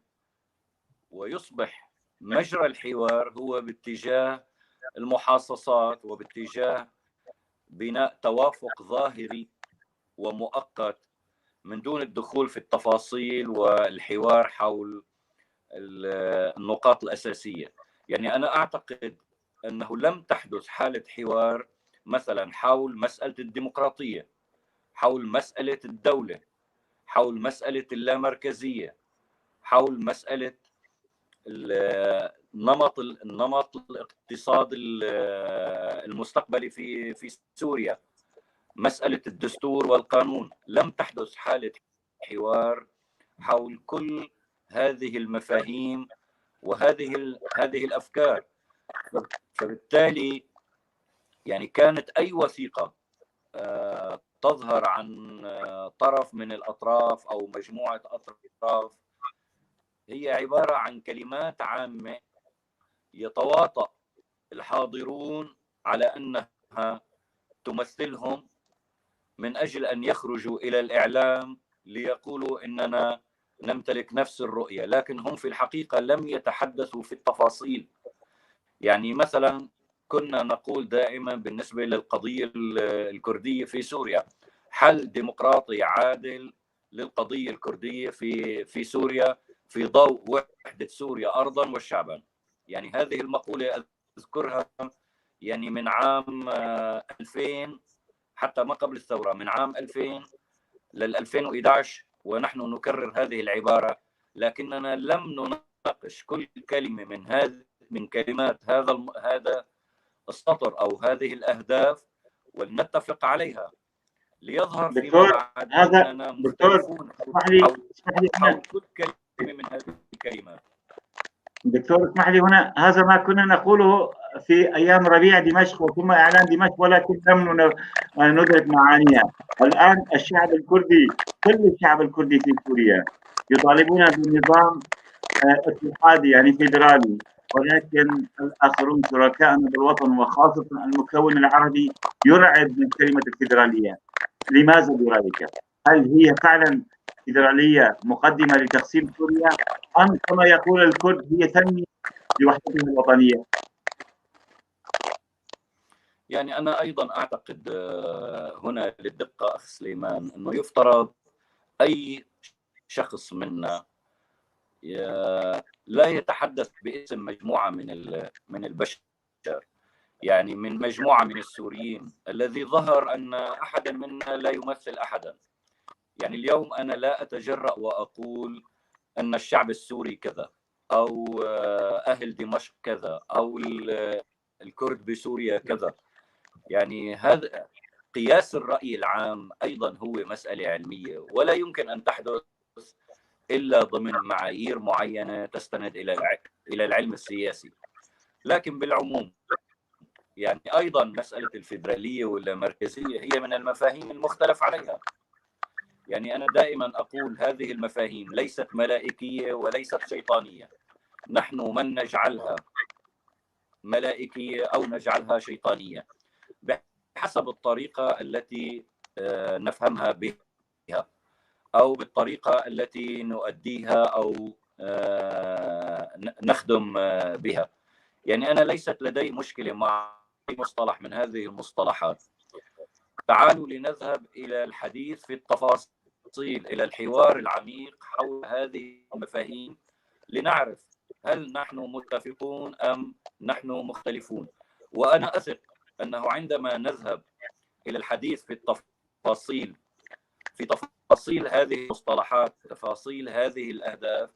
S3: ويصبح مجرى الحوار هو باتجاه المحاصصات وباتجاه بناء توافق ظاهري ومؤقت من دون الدخول في التفاصيل والحوار حول النقاط الأساسية. يعني أنا أعتقد أنه لم تحدث حالة حوار مثلا حول مسألة الديمقراطية، حول مسألة الدولة، حول مسألة اللامركزية، حول مسألة النمط الاقتصاد المستقبلي في سوريا، مسألة الدستور والقانون. لم تحدث حالة حوار حول كل هذه المفاهيم وهذه هذه الأفكار. فبالتالي يعني كانت أي وثيقة تظهر عن طرف من الأطراف أو مجموعة أطراف هي عبارة عن كلمات عامة يتواطأ الحاضرون على أنها تمثلهم من أجل أن يخرجوا إلى الإعلام ليقولوا إننا نمتلك نفس الرؤية، لكن هم في الحقيقة لم يتحدثوا في التفاصيل. يعني مثلا كنا نقول دائما بالنسبة للقضية الكردية في سوريا، حل ديمقراطي عادل للقضية الكردية في سوريا في ضوء وحدة سوريا أرضا وشعبا. يعني هذه المقولة أذكرها يعني من عام 2000 حتى ما قبل الثورة، من عام 2000 لل 2011 ونحن نكرر هذه العبارة، لكننا لم نناقش كل كلمة من كلمات هذا السطر أو هذه الأهداف ولنتفق عليها ليظهر
S2: دكتور
S3: فيما بعد
S2: هذا
S3: أننا
S2: دكتور
S3: مختلفون
S2: اسمح لي اسمح لي
S3: حول كل كلمة من هذه الكلمات.
S2: دكتور اسمح لي هنا، هذا ما كنا نقوله في أيام ربيع دمشق وثم إعلان دمشق، ولكن لم ندرك معانيها. الآن الشعب الكردي، كل الشعب الكردي في سوريا يطالبون بنظام اتحادي يعني فيدرالي، ولكن الآخرون شركائنا بالوطن وخاصة المكون العربي يرعب من كلمة الفيدرالية. لماذا برأيك؟ هل هي فعلا فيدرالية مقدمة لتقسيم سوريا أم كما يقول الكرد هي تنمية لوحدتهم الوطنية؟
S3: يعني أنا أيضا أعتقد هنا للدقة أخ سليمان أنه يفترض أي شخص منا لا يتحدث باسم مجموعة من البشر، يعني من مجموعة من السوريين الذي ظهر أن أحدا منا لا يمثل أحدا. يعني اليوم أنا لا أتجرأ وأقول أن الشعب السوري كذا، أو أهل دمشق كذا، أو الكرد بسوريا كذا. يعني هذا قياس الرأي العام أيضا هو مسألة علمية، ولا يمكن أن تحدث إلا ضمن معايير معينة تستند إلى العلم السياسي. لكن بالعموم يعني أيضا مسألة الفيدرالية والمركزية هي من المفاهيم المختلف عليها. يعني أنا دائما أقول هذه المفاهيم ليست ملائكية وليست شيطانية، نحن من نجعلها ملائكية أو نجعلها شيطانية بحسب الطريقة التي نفهمها بها، أو بالطريقة التي نؤديها أو نخدم بها. يعني أنا ليست لدي مشكلة مع أي مصطلح من هذه المصطلحات. تعالوا لنذهب إلى الحديث في التفاصيل، إلى الحوار العميق حول هذه المفاهيم، لنعرف هل نحن متفقون أم نحن مختلفون. وأنا أثق أنه عندما نذهب إلى الحديث في التفاصيل، في تفاصيل هذه المصطلحات، تفاصيل هذه الأهداف،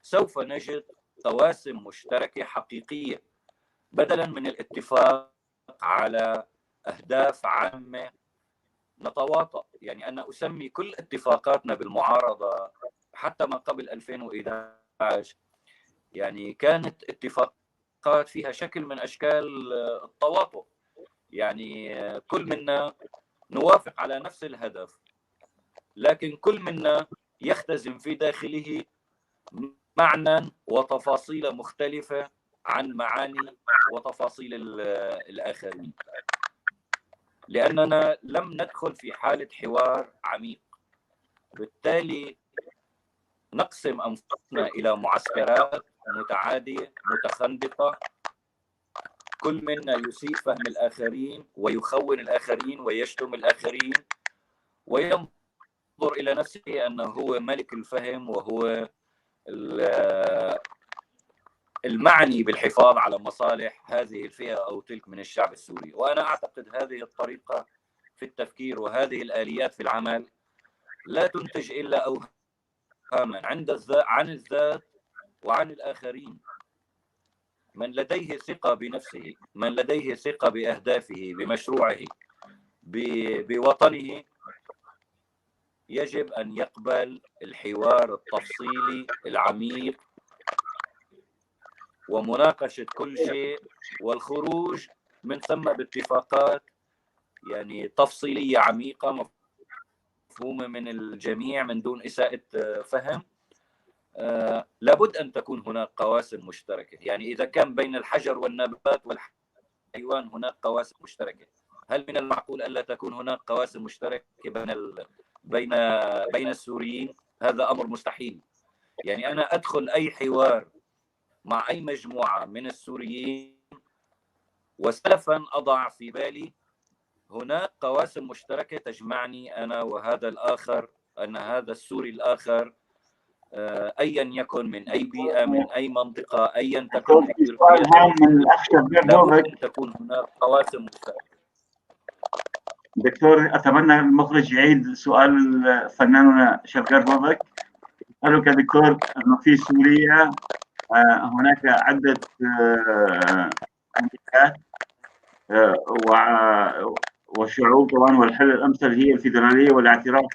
S3: سوف نجد قواسم مشتركة حقيقية، بدلا من الاتفاق على أهداف عامة نتواطأ. يعني أنا أسمي كل اتفاقاتنا بالمعارضة حتى ما قبل 2011 يعني كانت اتفاقات فيها شكل من أشكال التواطؤ. يعني كل منا نوافق على نفس الهدف، لكن كل منا يختزن في داخله معنى وتفاصيل مختلفة عن معاني وتفاصيل الآخرين، لأننا لم ندخل في حالة حوار عميق. بالتالي نقسم أنفسنا إلى معسكرات متعادية متخندقة، كل منا يسيء فهم الآخرين ويخون الآخرين ويشتم الآخرين، وينظر إلى نفسه أنه هو ملك الفهم وهو المعني بالحفاظ على مصالح هذه الفئة أو تلك من الشعب السوري. وأنا أعتقد هذه الطريقة في التفكير وهذه الآليات في العمل لا تنتج إلا أوهاما عن الذات وعن الآخرين. من لديه ثقة بنفسه، من لديه ثقة بأهدافه، بمشروعه، بوطنه، يجب أن يقبل الحوار التفصيلي العميق ومناقشة كل شيء، والخروج من ثم باتفاقات يعني تفصيلية عميقة مفهومة من الجميع من دون إساءة فهم. لابد أن تكون هناك قواسم مشتركة. يعني إذا كان بين الحجر والنبات والحيوان هناك قواسم مشتركة، هل من المعقول ألا تكون هناك قواسم مشتركة بين السوريين؟ هذا أمر مستحيل. يعني أنا أدخل أي حوار مع أي مجموعة من السوريين وسلفا أضع في بالي هناك قواسم مشتركة تجمعني أنا وهذا الآخر، أن هذا السوري الآخر أيا يكن من أي بيئة، من أي منطقة، أيا تكن، لابد تكون هناك قواسم مشتركة.
S2: دكتور، أتمنى المخرج يعيد سؤال فناننا شفكات بوبك. أسألك دكتور، أنه في سوريا هناك عدة منطقات وشعوب طبعا، والحل الأمثل هي الفيدرالية والاعتراف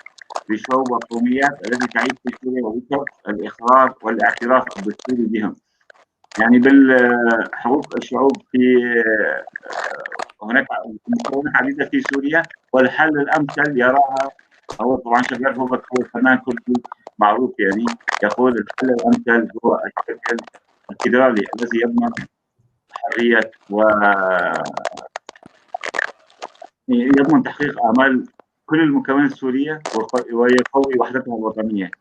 S2: بشعوب وقوميات التي تعيش في سوريا، وبشرط الإقرار والاعتراف الدستوري بهم. يعني بالحقوق الشعوب في هناك مكونات عديدة في سوريا، والحل الأمثل يراها هو طبعا شفكات بوبك، هو فنان كردي معروف، يعني يقول الحل الأمثل هو الشكل الفيدرالي الذي يضمن حرية و يضمن تحقيق آمال كل المكونات السورية ويقوي وحدتها الوطنية.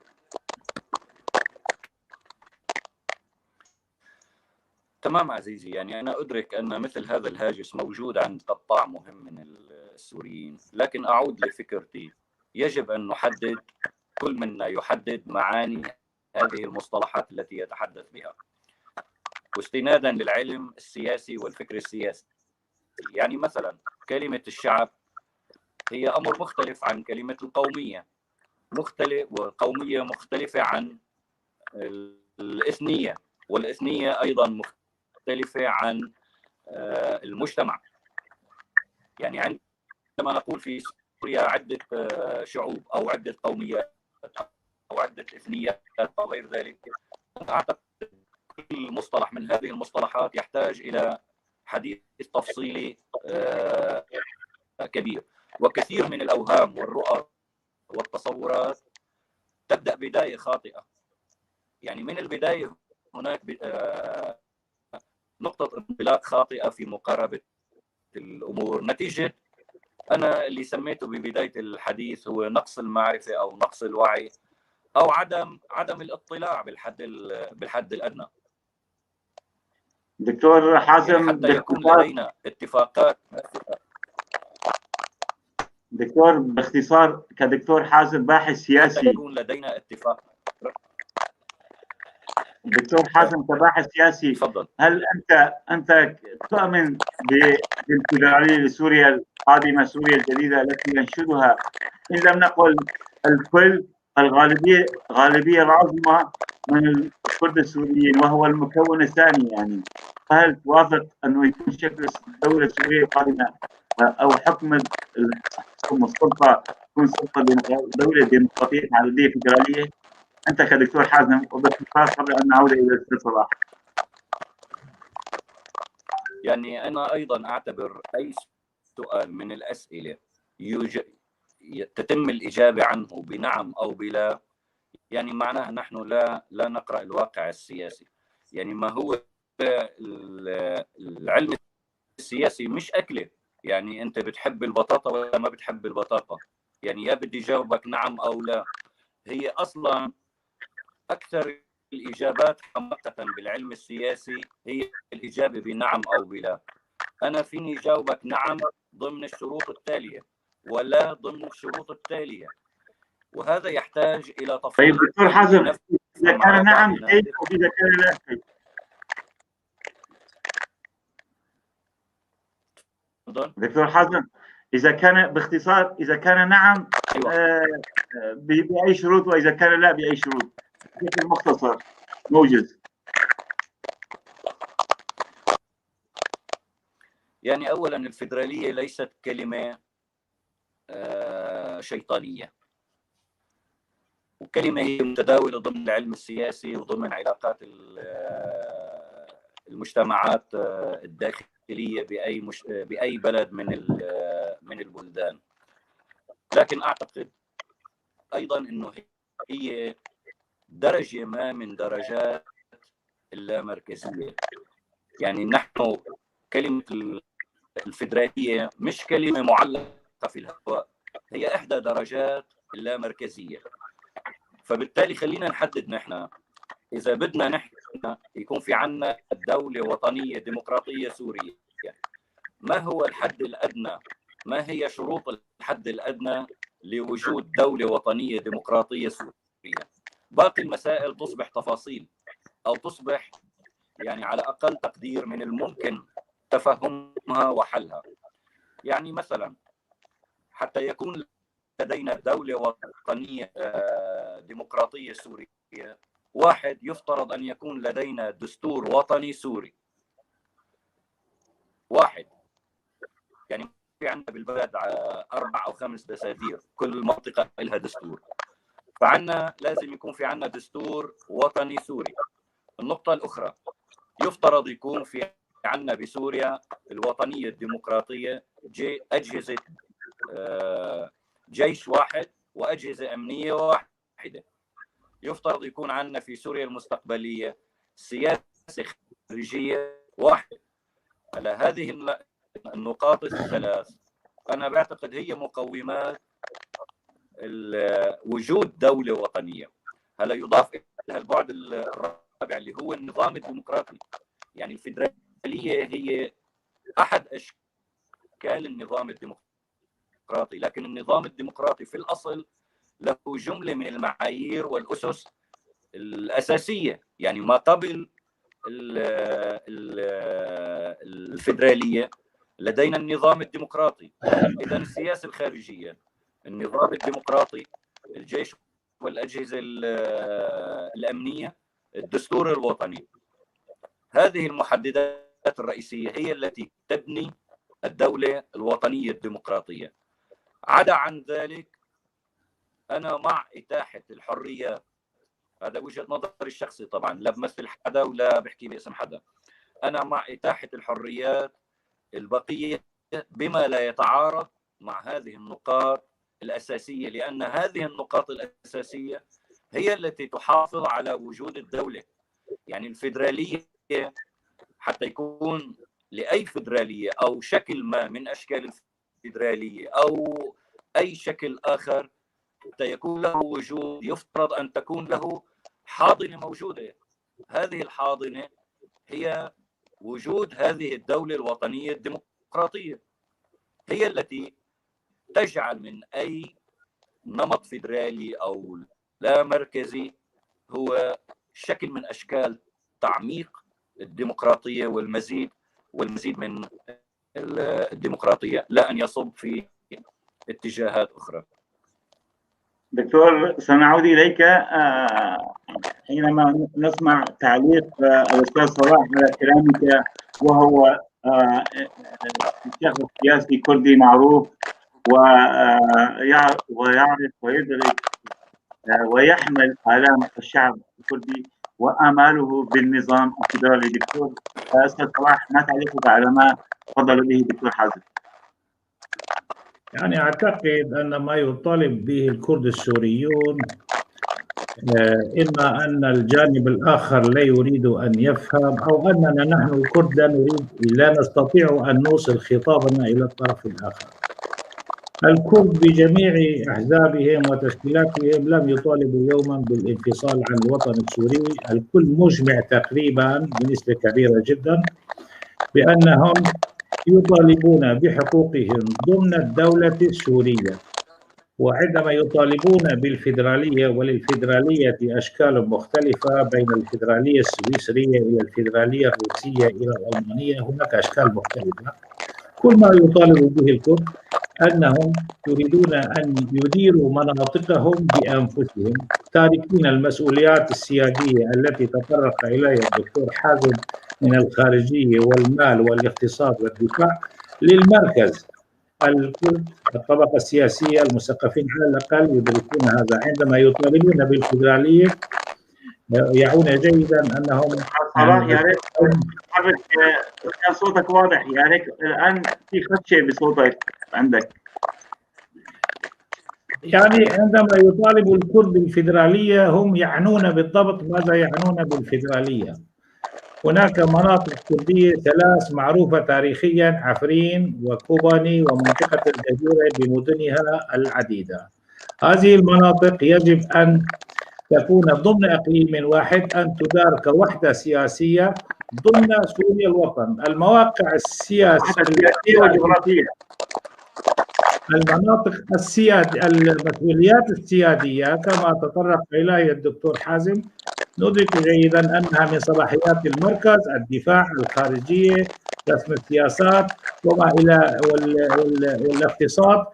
S3: تمام عزيزي، يعني أنا أدرك أن مثل هذا الهاجس موجود عند قطاع مهم من السوريين، لكن أعود لفكرتي. يجب أن نحدد، كل منا يحدد معاني هذه المصطلحات التي يتحدث بها، واستنادا للعلم السياسي والفكر السياسي. يعني مثلا كلمة الشعب هي أمر مختلف عن كلمة القومية، مختلف، وقومية مختلفة عن الإثنية، والإثنية أيضا مختلفة عن المجتمع. يعني عندما نقول في سوريا عدة شعوب أو عدة قوميات أو عدة إثنيات أو غير ذلك، أعتقد كل مصطلح من هذه المصطلحات يحتاج إلى حديث تفصيلي كبير، وكثير من الأوهام والرؤى والتصورات تبدأ بداية خاطئة. يعني من البداية هناك نقطة انطلاق خاطئة في مقاربة الأمور، نتيجة أنا اللي سميته ببداية الحديث هو نقص المعرفة أو نقص الوعي أو عدم الاطلاع بالحد الأدنى.
S2: دكتور حازم،
S3: يعني حتى يكون لدينا اتفاقات.
S2: دكتور باختصار، كدكتور حازم باحث سياسي،
S3: حتى يكون لدينا اتفاق.
S2: دكتور حازم كباحث سياسي،
S3: تفضل.
S2: هل انت تؤمن بالفيدراليه لسوريا القادمة، سوريا الجديدة التي ينشدها ان لم نقل الكل، الغالبية غالبية العظمى من الكرد السوريين وهو المكون الثاني، يعني فهل توافق انه يكون شكل الدولة السورية القادمة او حكم السلطة تكون سلطة دولة ديمقراطية تعددية فيدرالية؟ انت كدكتور حازم، وباختصار قبل ان نعود الى الاستاذ صلاح.
S3: يعني انا ايضا اعتبر اي سؤال من الاسئلة تتم الاجابة عنه بنعم او بلا، يعني معناها نحن لا نقرا الواقع السياسي. يعني ما هو العلم السياسي مش اكله، يعني انت بتحب البطاطا ولا ما بتحب البطاطا، يعني يا بدي جاوبك نعم او لا. هي اصلا اكثر الاجابات حماقه بالعلم السياسي هي الاجابة بنعم او بلا. انا فيني جاوبك نعم ضمن الشروط التالية ولا ضمن الشروط التالية، وهذا يحتاج الى تفصيل.
S2: طيب دكتور حازم، اذا كان نعم كيف واذا كان لا كيف؟ دكتور حازم، اذا كان باختصار، اذا كان نعم أيوة. باي شروط، واذا كان لا باي شروط، بشكل مختصر موجز.
S3: يعني اولا الفيدرالية ليست كلمة شيطانية، وكلمه هي متداوله ضمن العلم السياسي وضمن علاقات المجتمعات الداخلية باي بلد من البلدان. لكن اعتقد ايضا انه هي درجه ما من درجات اللامركزيه. يعني نحن كلمة الفيدرالية مش كلمة معلقه في الهواء، هي احدى درجات اللامركزيه. فبالتالي خلينا نحدد نحن اذا بدنا نحن يكون في عنا دولة وطنية ديمقراطية سورية، ما هو الحد الادنى؟ ما هي شروط الحد الادنى لوجود دولة وطنية ديمقراطية سورية؟ باقي المسائل تصبح تفاصيل، او تصبح يعني على اقل تقدير من الممكن تفهمها وحلها. يعني مثلا حتى يكون لدينا دولة وطنية ديمقراطية سورية، واحد يفترض أن يكون لدينا دستور وطني سوري واحد. يعني في عندنا بالبلد 4 أو 5 دساتير، كل منطقة لها دستور، فعنا لازم يكون في عندنا دستور وطني سوري. النقطة الأخرى يفترض يكون في عندنا بسوريا الوطنية الديمقراطية أجهزة جيش واحد وأجهزة أمنية واحدة. يفترض يكون عندنا في سوريا المستقبلية سياسة خارجية واحدة. على هذه النقاط الثلاث أنا بعتقد هي مقومات وجود دولة وطنية. هلا يضاف إلى البعد الرابع اللي هو النظام الديمقراطي. يعني الفيدرالية هي أحد أشكال النظام الديمقراطي، لكن النظام الديمقراطي في الأصل له جملة من المعايير والأسس الأساسية. يعني ما قبل الفيدرالية لدينا النظام الديمقراطي. إذا السياسة الخارجية، النظام الديمقراطي، الجيش والأجهزة الأمنية، الدستور الوطني. هذه المحددات الرئيسية هي التي تبني الدولة الوطنية الديمقراطية. عدا عن ذلك أنا مع إتاحة الحريات، هذا وجهة نظري الشخصي طبعا، لا بمثل حدا ولا بحكي باسم حدا. أنا مع إتاحة الحريات البقية بما لا يتعارض مع هذه النقاط الأساسية، لأن هذه النقاط الأساسية هي التي تحافظ على وجود الدولة. يعني الفيدرالية حتى يكون لأي فيدرالية أو شكل ما من أشكال الفيدرالية أو أي شكل آخر، حتى يكون له وجود يفترض أن تكون له حاضنة موجودة. هذه الحاضنة هي وجود هذه الدولة الوطنية الديمقراطية، هي التي تجعل من أي نمط فيدرالي أو لا مركزي هو شكل من أشكال تعميق الديمقراطية والمزيد من الديمقراطية، لا أن يصب في اتجاهات أخرى.
S2: دكتور، سنعود إليك حينما نسمع تعليق الأستاذ صلاح على كلامك، وهو شخص سياسي كردي معروف ويعرف ويدرك ويحمل آلام الشعب الكردي وآماله بالنظام الفيدرالي. دكتور أستاذ صلاح، ما تعليقك على ما تفضل به دكتور حازم؟
S4: يعني أعتقد أن ما يطالب به الكرد السوريون إما أن الجانب الآخر لا يريد أن يفهم، أو أننا نحن الكرد لا نستطيع أن نوصل خطابنا إلى الطرف الآخر. الكرد بجميع أحزابهم وتشكيلاتهم لم يطالبوا يوما بالانفصال عن الوطن السوري. الكل مجمع تقريبا بنسبة كبيرة جدا بأنهم يطالبون بحقوقهم ضمن الدولة السورية، وعندما يطالبون بالفيدرالية، وللفيدرالية أشكال مختلفة بين الفيدرالية السويسرية إلى الفيدرالية الروسية إلى الألمانية، هناك أشكال مختلفة. كل ما يطالب به الكرد أنهم يريدون أن يديروا مناطقهم بأنفسهم، تاركين المسؤوليات السيادية التي تطرق إليها الدكتور حازم من الخارجية والمال والاقتصاد والدفاع للمركز. الكرد الطبقة السياسية المثقفين على الأقل يدركون هذا. عندما يطالبون بالفيدرالية يعون جيدا أنهم
S2: صلاح، يا ريت كان صوتك واضح، يا ريت الآن في خدشة بصوتك عندك.
S4: يعني عندما يطالب الكرد بالفيدرالية هم يعنون بالضبط ماذا يعنون بالفيدرالية. هناك مناطق كردية ثلاث معروفة تاريخيا، عفرين وكوباني ومنطقة الجزيرة بمدنها العديدة. هذه المناطق يجب أن تكون ضمن إقليم واحد، أن تدار كوحدة سياسية ضمن سوريا الوطن. المواقع السياسية
S2: والجغرافية،
S4: المناطق السيادية، المسؤوليات السيادية كما تطرق إليها الدكتور حازم، ندرك جيدا أنها من صلاحيات المركز، الدفاع، الخارجية، رسم السياسات وما إلى والاقتصاد،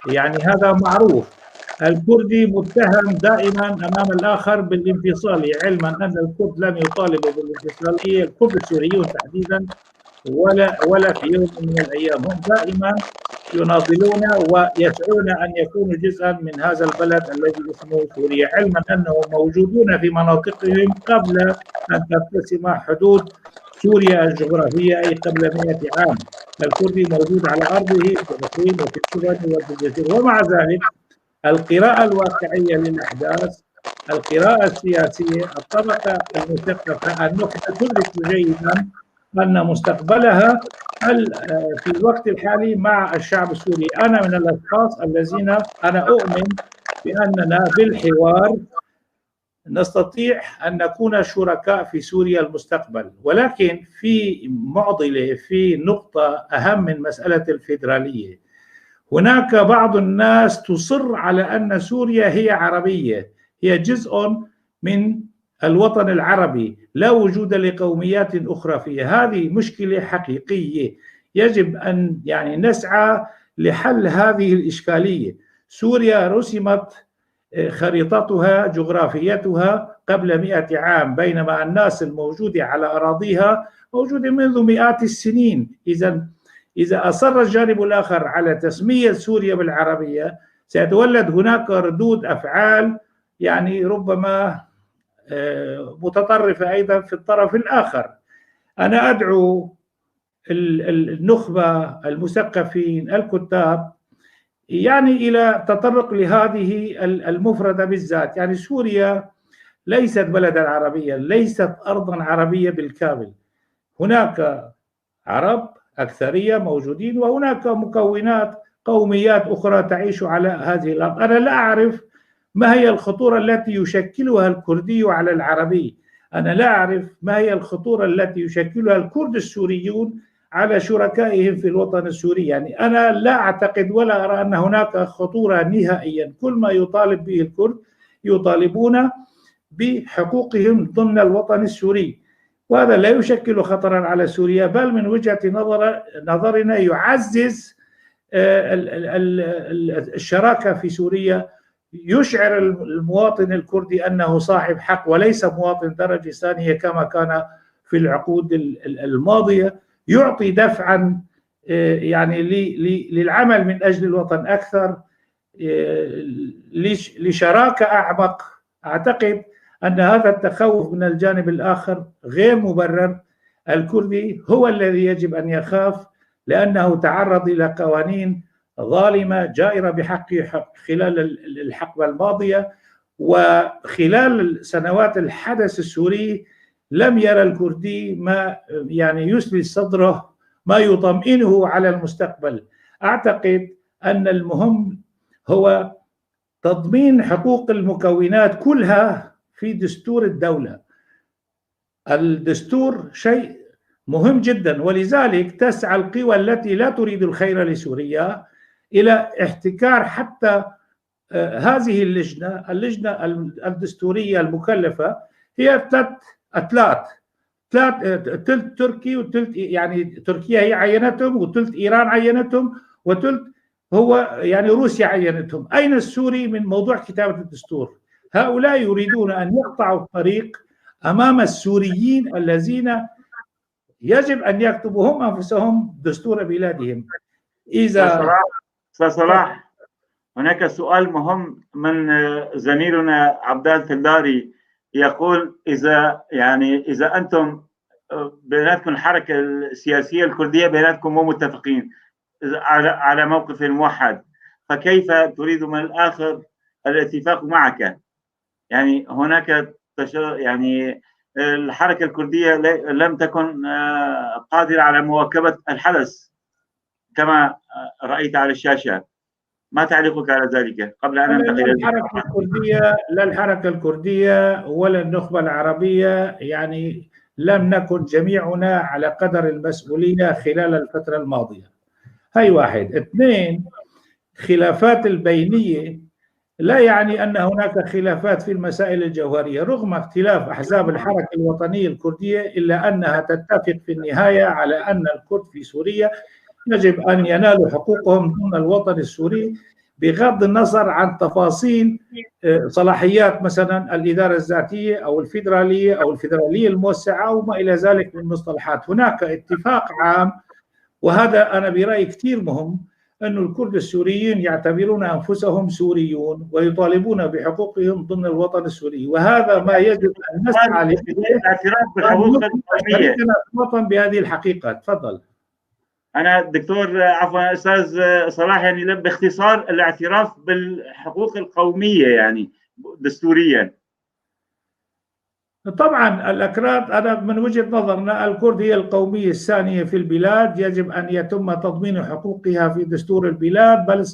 S4: يعني هذا معروف. الكردي متهم دائما أمام الآخر بالانفصالي، علما أن الكرد لم يطالبوا بالانفصالية، الكرد السوريون تحديدا، ولا في يوم من الأيام. هم دائما يناضلون ويسعون أن يكونوا جزءا من هذا البلد الذي اسمه سوريا، علما أنهم موجودون في مناطقهم قبل أن ترتسم حدود سوريا الجغرافية، أي قبل 100 عام. الكردي موجود على أرضه في الصين وفي السودان وفي الجزيرة. ومع ذلك القراءة الواقعية للأحداث، القراءة السياسية، الطبقة المثقفة النخبة تدرك جيدا أن مستقبلها في الوقت الحالي مع الشعب السوري. أنا من الأشخاص الذين أنا أؤمن بأننا بالحوار نستطيع أن نكون شركاء في سوريا المستقبل، ولكن في معضلة، في نقطة أهم من مسألة الفيدرالية. هناك بعض الناس تصر على أن سوريا هي عربية، هي جزء من الوطن العربي، لا وجود لقوميات أخرى فيها. هذه مشكلة حقيقية، يجب أن يعني نسعى لحل هذه الإشكالية. سوريا رسمت خريطتها جغرافيتها قبل 100 عام، بينما الناس الموجودة على أراضيها موجودة منذ مئات السنين. إذا أصر الجانب الآخر على تسمية سوريا بالعربية سيتولد هناك ردود أفعال يعني ربما متطرفة أيضا في الطرف الآخر. أنا أدعو النخبة، المثقفين، الكتاب، يعني إلى تطرق لهذه المفردة بالذات. يعني سوريا ليست بلدا عربيا، ليست أرضا عربية بالكامل، هناك عرب أكثرية موجودين وهناك مكونات قوميات أخرى تعيش على هذه الأرض. أنا لا أعرف ما هي الخطورة التي يشكلها الكردي على العربي، أنا لا أعرف ما هي الخطورة التي يشكلها الكرد السوريون على شركائهم في الوطن السوري. يعني أنا لا أعتقد ولا أرى أن هناك خطورة نهائيا. كل ما يطالب به الكرد يطالبون بحقوقهم ضمن الوطن السوري، وهذا لا يشكل خطرا على سوريا، بل من وجهة نظرنا يعزز الشراكة في سوريا، يشعر المواطن الكردي أنه صاحب حق وليس مواطن درجة ثانية كما كان في العقود الماضية، يعطي دفعا يعني للعمل من أجل الوطن أكثر، لشراكة أعمق. أعتقد أن هذا التخوف من الجانب الآخر غير مبرر. الكردي هو الذي يجب أن يخاف لأنه تعرض إلى قوانين ظالمة جائرة بحقه خلال الحقبة الماضية، وخلال سنوات الحدث السوري لم يرى الكردي ما يعني يسلي صدره، ما يطمئنه على المستقبل. أعتقد أن المهم هو تضمين حقوق المكونات كلها في دستور الدولة. الدستور شيء مهم جدا، ولذلك تسعى القوى التي لا تريد الخير لسوريا إلى احتكار حتى هذه اللجنة، اللجنة الدستورية المكلفة هي ثلاث ثلث تركي وثلث، يعني تركيا هي عينتهم، وثلث إيران عينتهم، وثلث هو يعني روسيا عينتهم. أين السوري من موضوع كتابة الدستور؟ هؤلاء يريدون أن يقطعوا الطريق أمام السوريين الذين يجب أن يكتبوا هم أنفسهم دستور بلادهم. إذا
S2: أستاذ صلاح، هناك سؤال مهم من زميلنا عبدال تلداري، يقول إذا يعني إذا أنتم بيناتكم الحركة السياسية الكردية بيناتكم مو متفقين على موقف موحد، فكيف تريد من الآخر الاتفاق معك؟ يعني هناك يعني الحركة الكردية لم تكن قادرة على مواكبة الحدث كما رأيت على الشاشة. ما تعليقك على ذلك قبل أن ننتقل؟
S4: الحركة الكردية، لا الحركة الكردية ولا النخبة العربية يعني لم نكن جميعنا على قدر المسؤولية خلال الفترة الماضية. هاي واحد. اثنين، خلافات البينية لا يعني أن هناك خلافات في المسائل الجوهرية، رغم اختلاف أحزاب الحركة الوطنية الكردية إلا أنها تتفق في النهاية على أن الكرد في سوريا يجب أن ينالوا حقوقهم ضمن الوطن السوري بغض النظر عن تفاصيل صلاحيات مثلا الإدارة الذاتية أو الفيدرالية أو الفيدرالية الموسعة وما إلى ذلك من مصطلحات. هناك اتفاق عام، وهذا أنا برأيي كثير مهم، أن الكرد السوريين يعتبرون أنفسهم سوريون ويطالبون بحقوقهم ضمن الوطن السوري، وهذا ما يجب أن نسعى
S2: الاعتراف بالحقوق الوطنية
S4: الوطن بهذه الحقيقة. تفضل.
S2: أنا دكتور عفوا أستاذ صلاح، يعني باختصار الاعتراف بالحقوق القومية يعني دستوريا.
S4: طبعا الأكراد، أنا من وجهة نظرنا الكرد هي القومية الثانية في البلاد، يجب أن يتم تضمين حقوقها في دستور البلاد،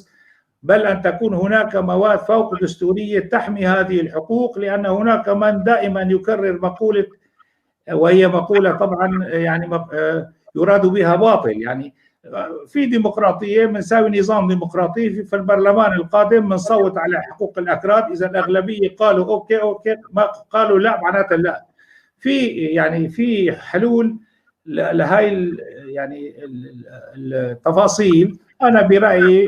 S4: بل أن تكون هناك مواد فوق دستورية تحمي هذه الحقوق، لأن هناك من دائما يكرر مقولة، وهي مقولة طبعا يعني يراد بها باطل، يعني في ديمقراطية بنساوي نظام ديمقراطي في البرلمان القادم بنصوت على حقوق الأكراد، إذا الأغلبية قالوا okay okay، ما قالوا لا معناتها لا. في يعني في حلول لهاي يعني التفاصيل. أنا برأيي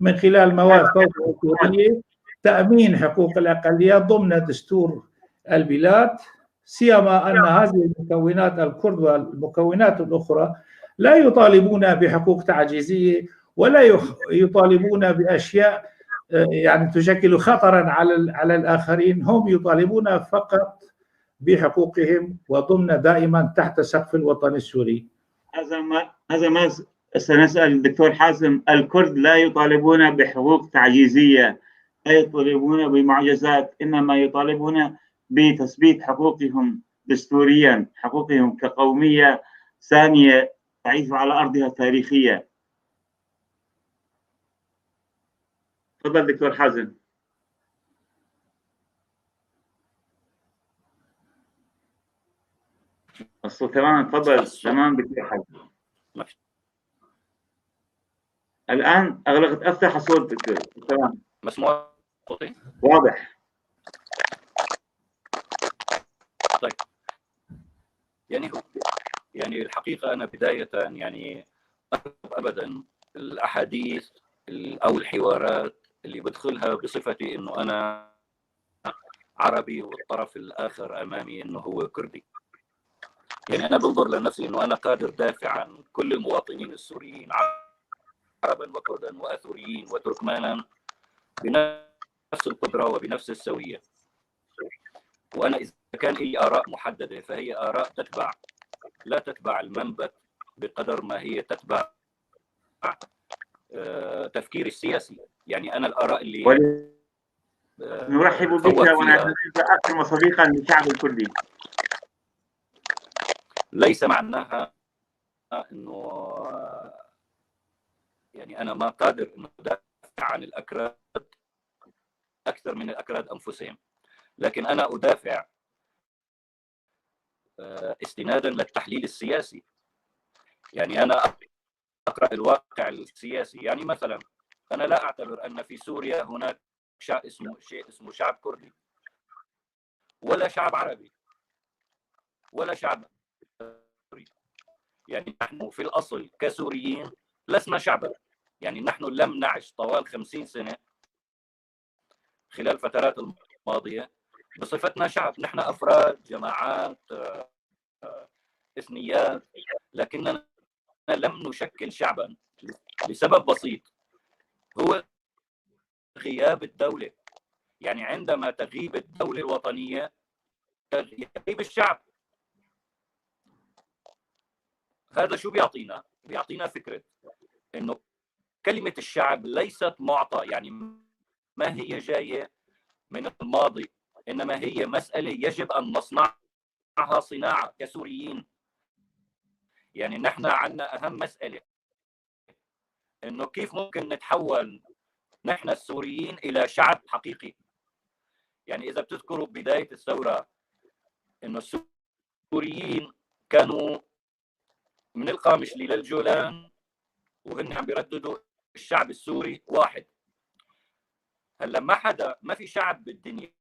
S4: من خلال مواد فوق دستورية تأمين حقوق الأقليات ضمن دستور البلاد، سيما أن هذه المكونات الكرد والمكونات الأخرى لا يطالبون بحقوق تعجيزية ولا يطالبون بأشياء يعني تشكل خطرا على الآخرين. هم يطالبون فقط بحقوقهم وضمن دائما تحت سقف الوطن السوري.
S2: هذا ما سنسأل الدكتور حازم. الكرد لا يطالبون بحقوق تعجيزية، لا يطالبون بمعجزات، إنما يطالبون بتثبيت حقوقهم دستوريا، حقوقهم كقومية ثانية تعيش على أرضها التاريخية. تفضل دكتور حازم. الصوت تمام، تفضل. تمام دكتور حازم. الآن أغلقت، أفتح الصوت دكتور. تمام،
S3: مسموع صوتي؟
S2: واضح.
S3: طيب، يعني الحقيقة أنا بداية يعني أبدا الأحاديث أو الحوارات اللي بدخلها بصفتي إنه أنا عربي والطرف الآخر أمامي إنه هو كردي. يعني أنا بنظر لنفسي إنه أنا قادر دافع عن كل المواطنين السوريين عربا وكردا وأثوريين وتركمانا بنفس القدرة وبنفس السوية. وأنا إذا كان لي آراء محددة فهي آراء تتبع، لا تتبع المنبت بقدر ما هي تتبع تفكيري السياسي. يعني أنا الآراء اللي
S2: نرحب بك ونعتبرك أخا وصديقا للشعب الكردي،
S3: ليس معناها إنه يعني أنا ما قادر إنه أدافع عن الأكراد أكثر من الأكراد أنفسهم، لكن أنا أدافع استنادا للتحليل السياسي. يعني أنا أقرأ الواقع السياسي. يعني مثلا أنا لا أعتبر أن في سوريا هناك شيء اسمه شعب كردي ولا شعب عربي ولا شعب سوري. يعني نحن في الأصل كسوريين لسنا شعبا. يعني نحن لم نعش طوال 50 سنة خلال فترات الماضية بصفتنا شعب. نحن أفراد، جماعات، إثنيات، لكننا لم نشكل شعبا لسبب بسيط هو غياب الدولة. يعني عندما تغيب الدولة الوطنية يغيب الشعب. هذا شو بيعطينا؟ بيعطينا فكرة إنه كلمة الشعب ليست معطى، يعني ما هي جاية من الماضي، إنما هي مسألة يجب أن نصنعها صناعة كسوريين. يعني نحن عندنا أهم مسألة إنه كيف ممكن نتحول نحن السوريين إلى شعب حقيقي. يعني إذا بتذكروا بداية الثورة إنه السوريين كانوا من القامشلي للجولان وهن عم بيرددوا الشعب السوري واحد. هلا ما حدا، ما في شعب بالدنيا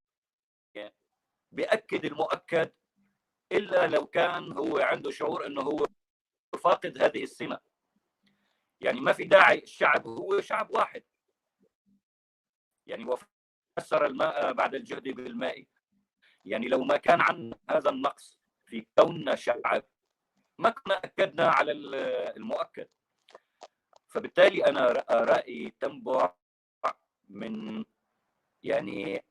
S3: بيأكد المؤكد إلا لو كان هو عنده شعور إنه هو فاقد هذه السمة. يعني ما في داعي، الشعب هو شعب واحد. يعني وفسر الماء بعد الجهد بالماء. يعني لو ما كان عن هذا النقص في كوننا شعب ما كنا أكدنا على المؤكد. فبالتالي أنا رأيي تنبع من يعني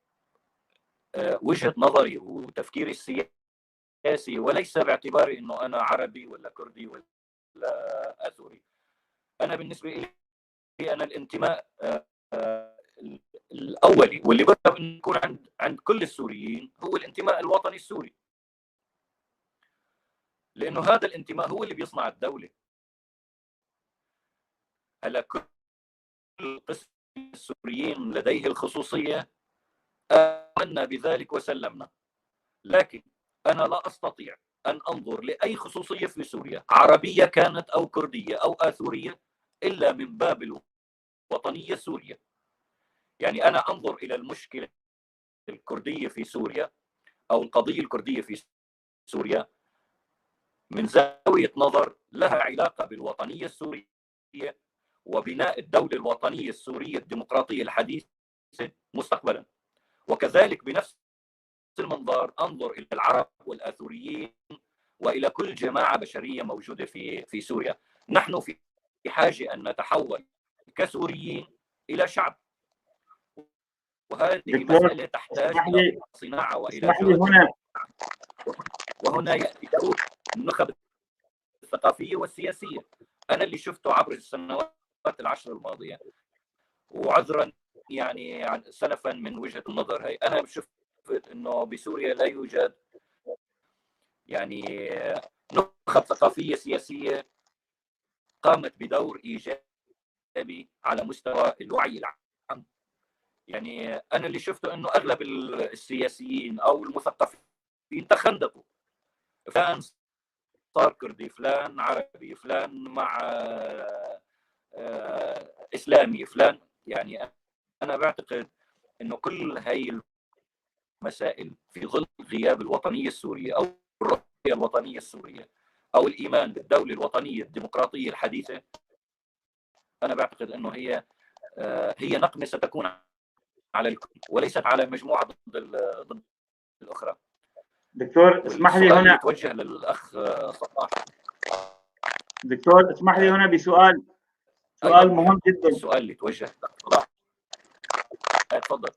S3: وجهة نظري وتفكيري السياسي، وليس باعتباري أنه أنا عربي ولا كردي ولا أثوري. أنا بالنسبة لي أنا الانتماء الأولي واللي برغب أن يكون عند كل السوريين هو الانتماء الوطني السوري، لأنه هذا الانتماء هو اللي بيصنع الدولة. هلا كل قسم السوريين لديه الخصوصية، آمنا بذلك وسلمنا، لكن أنا لا أستطيع أن أنظر لأي خصوصية في سوريا، عربية كانت أو كردية أو آثورية، إلا من باب الوطنية السورية. يعني أنا أنظر إلى المشكلة الكردية في سوريا أو القضية الكردية في سوريا من زاوية نظر لها علاقة بالوطنية السورية وبناء الدولة الوطنية السورية الديمقراطية الحديثة مستقبلا. وكذلك بنفس المنظار أنظر إلى العرب والآثوريين وإلى كل جماعة بشرية موجودة في سوريا. نحن في حاجة أن نتحول كسوريين إلى شعب، وهذه مسألة تحتاج إلى صناعة وإلى
S2: جهد.
S3: وهنا يأتي دور النخب الثقافية والسياسية. أنا اللي شفته عبر السنوات العشر الماضية، وعذرا يعني سلفا من وجهة النظر هي، أنا شفت أنه بسوريا لا يوجد يعني نخب ثقافية سياسية قامت بدور إيجابي على مستوى الوعي العام. يعني أنا اللي شفته أنه أغلب السياسيين أو المثقفين تخندقوا، فلان صار كردي، فلان عربي، فلان مع إسلامي، فلان. يعني أنا بعتقد أنه كل هاي المسائل في ظل غياب الوطنية السورية أو الرؤية الوطنية السورية أو الإيمان بالدولة الوطنية الديمقراطية الحديثة، أنا بعتقد أنه هي نقمة ستكون على الكل وليست على مجموعة ضد الأخرى.
S2: دكتور اسمح لي هنا
S3: توجه للأخ صلاح.
S2: دكتور اسمح لي هنا بسؤال، سؤال مهم جدا.
S3: السؤال اللي توجه لصلاح. تفضل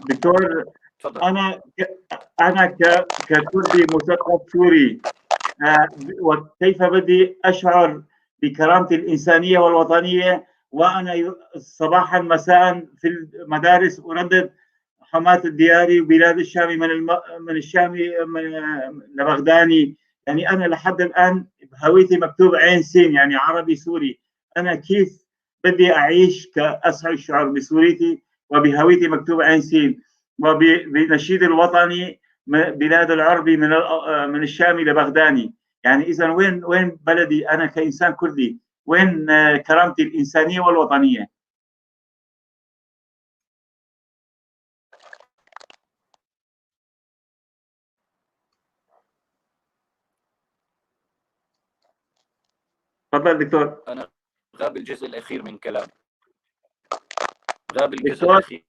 S2: دكتور. تفضل. أنا ككردي مثقف سوري، وكيف بدي أشعر بكرامتي الإنسانية والوطنية وأنا صباحا مساء في المدارس أردد حماة الدياري وبلاد الشامي من الشامي لبغداني؟ يعني أنا لحد الآن هويتي مكتوب عين سين، يعني عربي سوري. أنا كيف بدي أعيش كأسعد الشعور بسوريتي وبهويتي مكتوب عين سين، وبنشيد الوطني بلاد العربي من الشامي لبغداني؟ يعني إذا وين بلدي أنا كإنسان كردي؟ وين كرامتي الإنسانية والوطنية؟ تفضل دكتور.
S3: أنا غاب الجزء الأخير من كلام. غاب الجزء الأخير.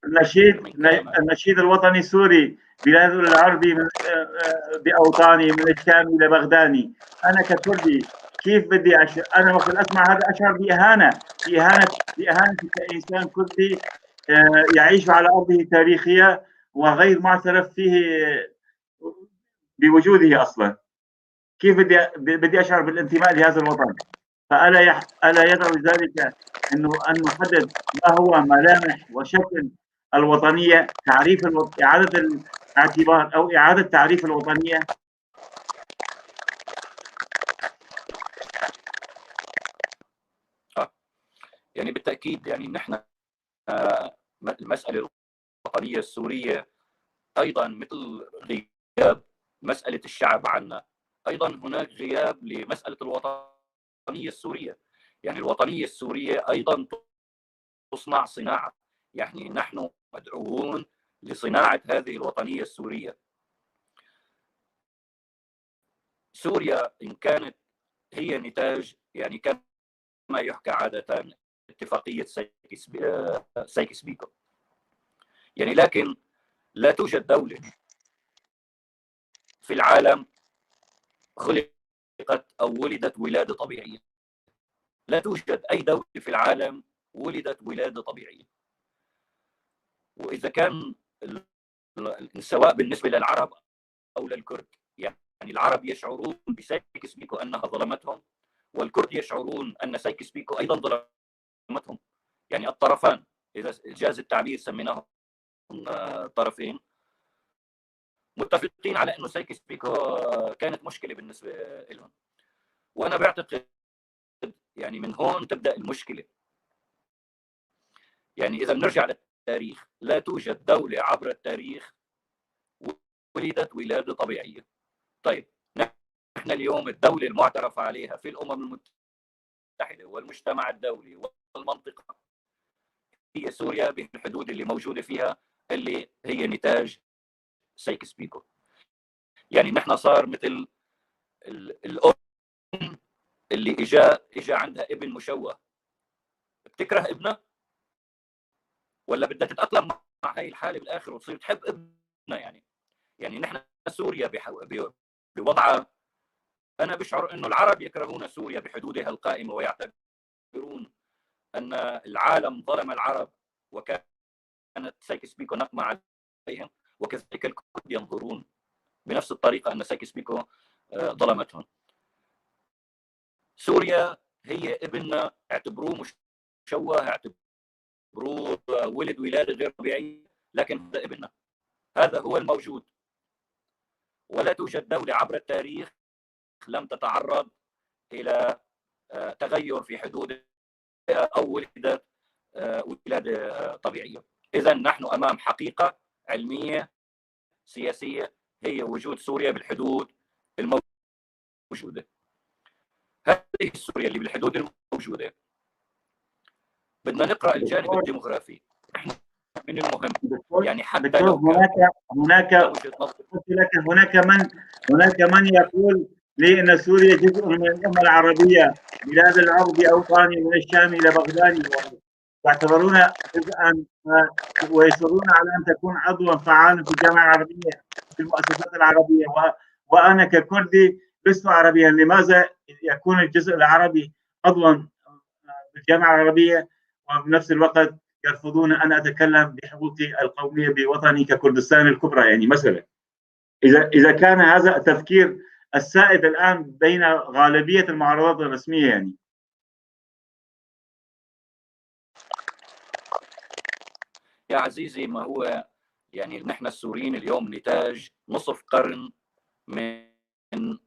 S2: النشيد الوطني السوري بلاد العربي بأوطاني من الشام لبغداني. أنا ككردي كيف بدي أشعر؟ أنا وقت أسمع هذا أشعر بإهانة، بإهانة كإنسان كردي يعيش على أرضه التاريخية وغير معترف فيه بوجوده أصلا. كيف بدي أشعر بالانتماء لهذا الوطن؟ فألا ألا يدعو ذلك أنه أن نحدد ما هو ملامح وشكل الوطنية، تعريف إعادة الاعتبار أو إعادة تعريف الوطنية؟
S3: يعني بالتأكيد، يعني نحن المسألة الوطنية السورية أيضا مثل غياب مسألة الشعب عنا، أيضا هناك غياب لمسألة الوطنية السورية. يعني الوطنية السورية أيضا تصنع صناعة، يعني نحن مدعوون لصناعة هذه الوطنية السورية. سوريا إن كانت هي نتاج، يعني كما يحكى عادة اتفاقية سايكس بيكو، يعني لكن لا توجد دولة في العالم خلقت أو ولدت ولادة طبيعية. لا توجد أي دولة في العالم ولدت ولادة طبيعية. وإذا كان سواء بالنسبة للعرب أو للكرد، يعني العرب يشعرون بسايكس بيكو أنها ظلمتهم، والكرد يشعرون أن سايكس بيكو أيضا ظلمتهم. يعني الطرفان إذا جاز التعبير سميناهم طرفين، متفقين على أنه سايكس بيكو كانت مشكلة بالنسبة لهم. وأنا بعتقد يعني من هون تبدأ المشكلة. يعني إذا بنرجع للتاريخ، لا توجد دولة عبر التاريخ ولدت ولادة طبيعية. طيب نحن اليوم الدولة المعترف عليها في الأمم المتحدة والمجتمع الدولي والمنطقة هي سوريا بالحدود اللي موجودة فيها، اللي هي نتاج سايكس بيكو. يعني نحن صار مثل الأم اللي إجا عندها ابن مشوه، بتكره ابنها؟ ولا بدها تتاقلم مع هاي الحالة بالاخر وتصير تحب ابنها؟ يعني نحن سوريا بوضعها، انا بشعر انه العرب يكرهون سوريا بحدودها القائمة ويعتبرون ان العالم ظلم العرب وكانت سايكس بيكو نقمه عليهم، وكذلك الكرد ينظرون بنفس الطريقة ان سايكس بيكو ظلمتهم. سوريا هي ابننا، اعتبروه مشوه، اعتبروه ولد ولاده غير طبيعية، لكن هذا ابننا، هذا هو الموجود. ولا توجد دولة عبر التاريخ لم تتعرض الى تغير في حدودها او ولدت ولاده طبيعية. اذا نحن امام حقيقة علمية سياسية هي وجود سوريا بالحدود الموجودة. هذه سوريا اللي بالحدود الموجودة بدنا نقرا الجانب الديموغرافي من المهم، يعني حتى لو
S2: هناك هناك من يقول لي ان سوريا جزء من الامة العربية، بلاد العرب اوطاني من الشام الى بغداد، يعتبرون جزءا ويصرون على ان تكون عضوا فعالا في الجامعة العربية، في المؤسسات العربية، وانا ككردي لست عربيا، لماذا يكون الجزء العربي عضوا بالجامعة العربية وبنفس الوقت يرفضون ان اتكلم بحقوقي القومية بوطني ككردستان الكبرى؟ يعني مثلا اذا كان هذا التفكير السائد الان بين غالبية المعارضات الرسمية. يعني
S3: يا عزيزي، ما هو يعني نحن السوريين اليوم نتاج نصف قرن من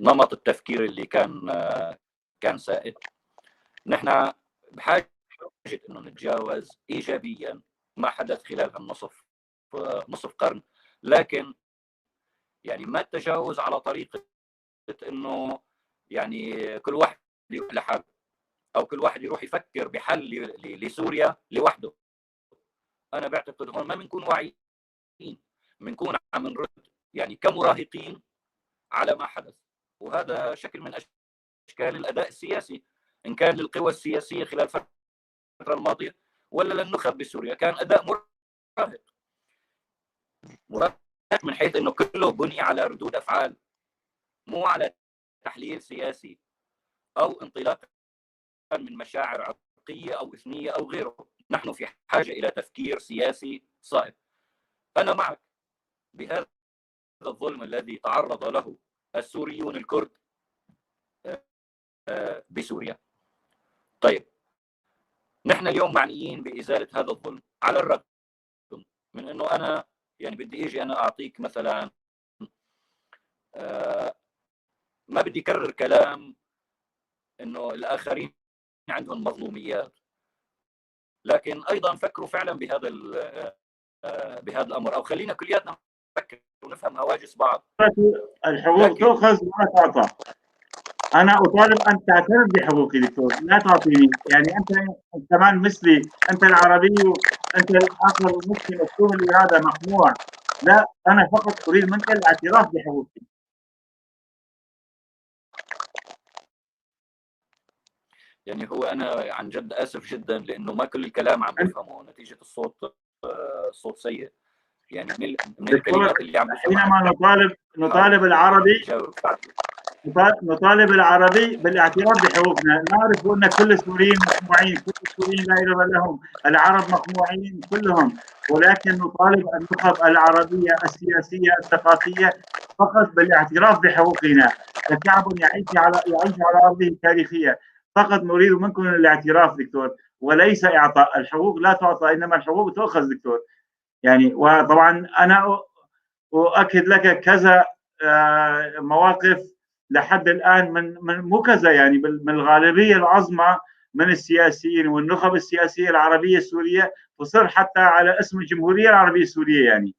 S3: نمط التفكير اللي كان سائد. نحن بحاجة انه نتجاوز ايجابيا ما حدث خلال النصف نصف قرن، لكن يعني ما التجاوز على طريقه انه يعني كل واحد يروح لحاله او كل واحد يروح يفكر بحل لسوريا لوحده. انا بعتقد هون ما بنكون واعيين، بنكون عم نرد يعني كمراهقين على ما حدث، وهذا شكل من اشكال الاداء السياسي ان كان للقوى السياسية خلال الفترة الماضية ولا للنخب بسوريا، كان اداء مراهق من حيث انه كله بني على ردود افعال، مو على تحليل سياسي او انطلاقا من مشاعر عرقيه او اثنيه او غيره. نحن في حاجة الى تفكير سياسي صائب. انا معك بهذا الظلم الذي تعرض له السوريون الكرد بسوريا. طيب، نحن اليوم معنيين بازالة هذا الظلم، على الرغم من انه انا يعني بدي اجي انا اعطيك مثلا، ما بدي اكرر كلام انه الاخرين عندهم مظلوميات، لكن ايضا فكروا فعلا بهذا الامر، او خلينا كلياتنا نفكر ونفهم هواجس بعض.
S2: الحقوق تؤخذ ولا تعطى. انا اطالب ان تعترف بحقوقي دكتور، لا تعطيني. يعني انت كمان مثلي، انت العربي، انت الاخر المسلم مكتوم الارادة مقموع. لا، انا فقط اريد منك الاعتراف بحقوقي.
S3: يعني هو انا عن جد اسف جدا لانه ما كل الكلام عم بفهمه نتيجة الصوت سيء. يعني من الكلمات اللي عم
S2: بفهمها، حينما نطالب العربي، نطالب العربي بالاعتراف بحقوقنا، نعرف ان كل السوريين مقموعين، كل السوريين لا إله لهم، العرب مقموعين كلهم، ولكن نطالب النخب العربية السياسية الثقافية فقط بالاعتراف بحقوقنا كشعب يعيش على ارضه التاريخية. فقط نريد منكم الاعتراف دكتور، وليس اعطاء الحقوق. لا تعطى، انما الحقوق تؤخذ دكتور. يعني وطبعا انا اؤكد لك كذا مواقف لحد الان من مو كذا، يعني من الغالبية العظمى من السياسيين والنخب السياسية العربية السورية تصر حتى على اسم الجمهورية العربية السورية.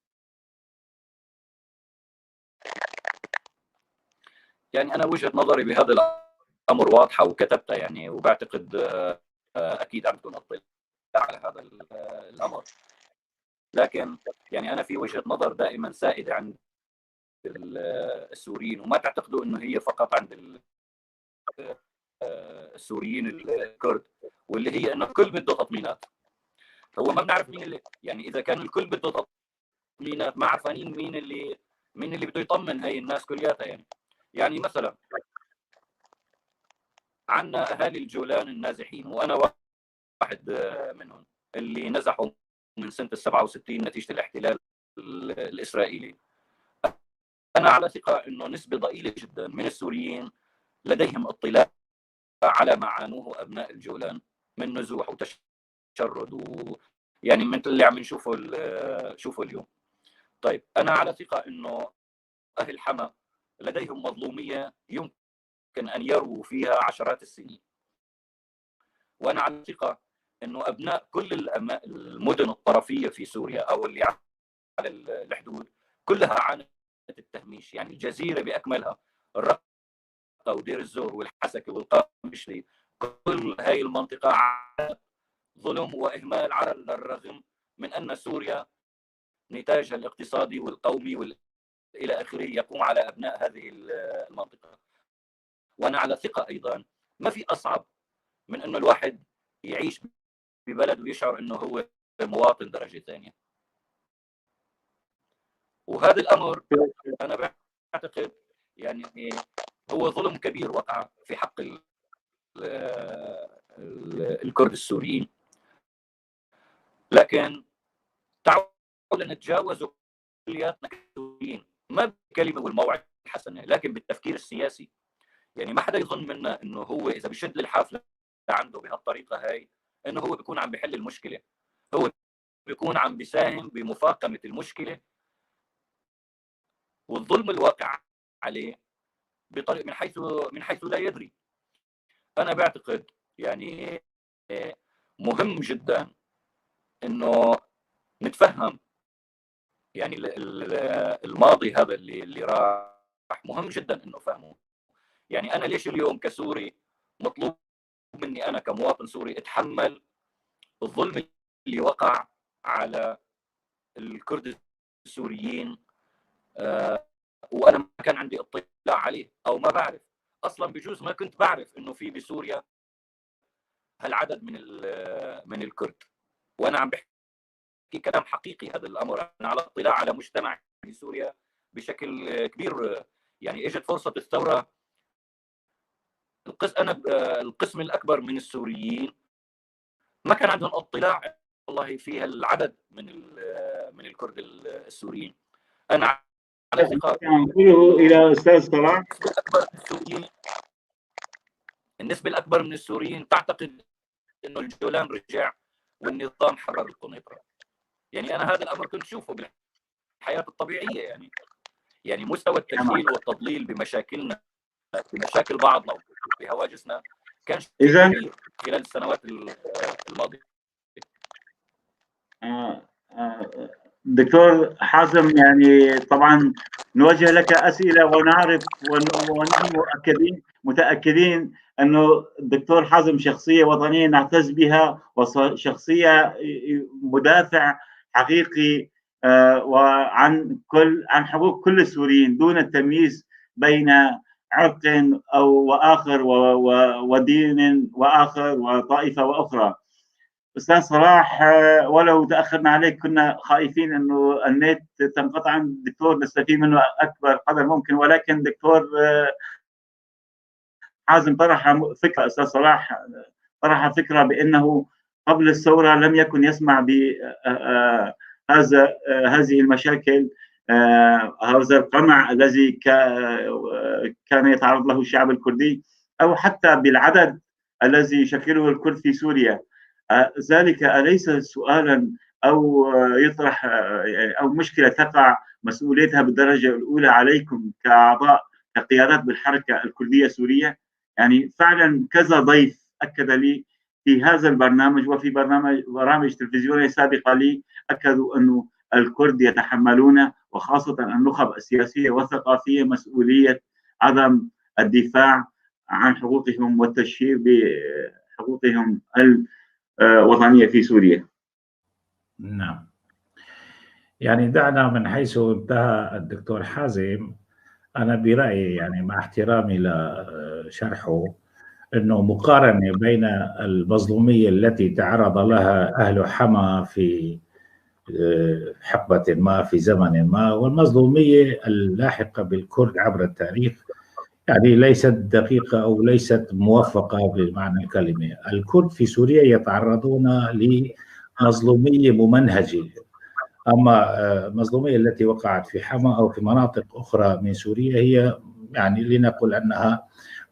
S3: يعني انا وجهه نظري بهذا الامر واضحة وكتبتها، يعني وبعتقد اكيد عندكم اطلاع على هذا الامر، لكن يعني انا في وجهه نظر دائما سائدة عند السوريين، وما تعتقدوا انه هي فقط عند السوريين الكرد، واللي هي انه الكل بده تطمينات. هو ما بنعرف مين اللي، يعني اذا كان الكل بده تطمينات، ما عرفانين مين اللي بده يطمن هاي الناس كلياتها. يعني مثلا عندنا اهالي الجولان النازحين، وانا واحد منهم اللي نزحوا من سنة ال 67 نتيجة الاحتلال الاسرائيلي. انا على ثقة انه نسبه ضئيلة جدا من السوريين لديهم اطلاع على ما عانوه ابناء الجولان من نزوح وتشرد يعني مثل اللي عم نشوفه شوفه اليوم. طيب، انا على ثقة انه اهل حما لديهم مظلوميه يمكن ان يروا فيها عشرات السنين، وانا على ثقة انه ابناء كل المدن الطرفيه في سوريا او اللي على الحدود كلها عانت التهميش. يعني الجزيرة باكملها، الرقة ودير الزور والحسكه والقامشلي، كل هاي المنطقة عانت ظلم واهمال، على الرغم من ان سوريا نتاجها الاقتصادي والقومي الى اخره يقوم على ابناء هذه المنطقة. وانا على ثقة ايضا ما في اصعب من انه الواحد يعيش ببلد ويشعر انه هو مواطن درجه ثانية. وهذا الامر انا بعتقد يعني هو ظلم كبير وقع في حق الكرد السوريين، لكن تعالوا نتجاوز كلياتنا كسوريين، ما بالكلمة والموعظة الحسنة لكن بالتفكير السياسي. يعني ما حدا يظن منا انه هو اذا بشد الحافلة عنده بهالطريقة هاي انه هو بيكون عم بحل المشكلة، هو بيكون عم بيساهم بمفاقمه المشكلة والظلم الواقع عليه بطريق من حيث لا يدري. انا بعتقد يعني مهم جدا انه نتفهم يعني الماضي هذا اللي راح، مهم جدا انه فهمه. يعني انا ليش اليوم كسوري مطلوب مني انا كمواطن سوري اتحمل الظلم اللي وقع على الكرد السوريين وانا ما كان عندي اطلاع عليه او ما بعرف اصلا؟ بجوز ما كنت بعرف انه في بسوريا هالعدد من الكرد، وانا عم بحكي كلام حقيقي. هذا الامر انا على اطلاع على مجتمع في سوريا بشكل كبير. يعني اجت فرصة الثوره، انا القسم الاكبر من السوريين ما كان عندهم اطلاع والله في هالعدد من الكرد السوريين. انا على ثقة
S2: انقله الى استاذ صلاح.
S3: النسبة الاكبر من السوريين تعتقد انه الجولان رجع والنظام حرر القنيطره. يعني انا هذا الامر كنت اشوفه بالحياة الطبيعيه. يعني مستوى التجهيل والتضليل بمشاكلنا، بمشاكل بعضنا وبهواجسنا كان
S2: اذا
S3: خلال السنوات الماضية.
S2: دكتور حازم، يعني طبعا نوجه لك اسئلة ونعرف ونحن متاكدين انه الدكتور حازم شخصية وطنية نعتز بها وشخصية مدافع حقيقي وعن كل عن حقوق كل السوريين دون التمييز بين عرق او واخر ودين واخر وطائفة واخرى. استاذ صلاح، ولو تاخرنا عليك، كنا خائفين انه النت تنقطع عن الدكتور، نستفيد منه اكبر قدر ممكن، ولكن دكتور حازم طرح فكره، استاذ صلاح طرح فكرة بانه قبل الثورة لم يكن يسمع بهذا هذه المشاكل، هذا القمع الذي كان يتعرض له الشعب الكردي، او حتى بالعدد الذي يشكله الكرد في سوريا. ذلك اليس سؤالا او يطرح او مشكلة تقع مسؤوليتها بالدرجة الاولى عليكم كاعضاء، كقيادات بالحركة الكردية السورية؟ يعني فعلا كذا ضيف اكد لي في هذا البرنامج وفي برامج تلفزيونية سابقه لي، اكدوا انه الكرد يتحملون، وخاصة النخب السياسية والثقافيه، مسؤولية عدم الدفاع عن حقوقهم والتشهير بحقوقهم الوطنية في سوريا.
S4: نعم. يعني دعنا من حيث انتهى الدكتور حازم. أنا برأيي، يعني مع احترامي لشرحه، أنه مقارنة بين المظلومية التي تعرض لها أهل حما في حقبة ما في زمن ما، والمظلومية اللاحقة بالكرد عبر التاريخ، يعني ليست دقيقة أو ليست موفقة بمعنى الكلمة. الكرد في سوريا يتعرضون لمظلومية ممنهجة، أما المظلومية التي وقعت في حما أو في مناطق أخرى من سوريا هي يعني لنقل أنها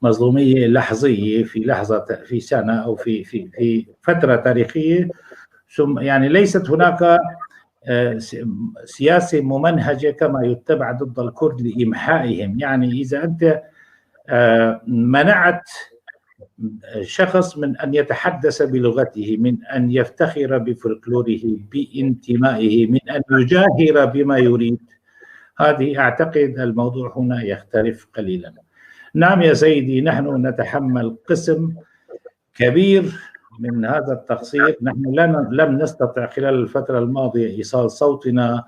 S4: مظلومية لحظية في لحظة، في سنة أو في في في فترة تاريخية، ثم يعني ليست هناك سياسة ممنهجة كما يتبع ضد الكرد لإمحائهم. يعني إذا أنت منعت شخص من أن يتحدث بلغته، من أن يفتخر بفلكلوره، بانتمائه، من أن يجاهر بما يريد، هذه أعتقد الموضوع هنا يختلف قليلا. نعم يا سيدي، نحن نتحمل قسم كبير من هذا التقصير. نحن لم نستطع خلال الفترة الماضية إيصال صوتنا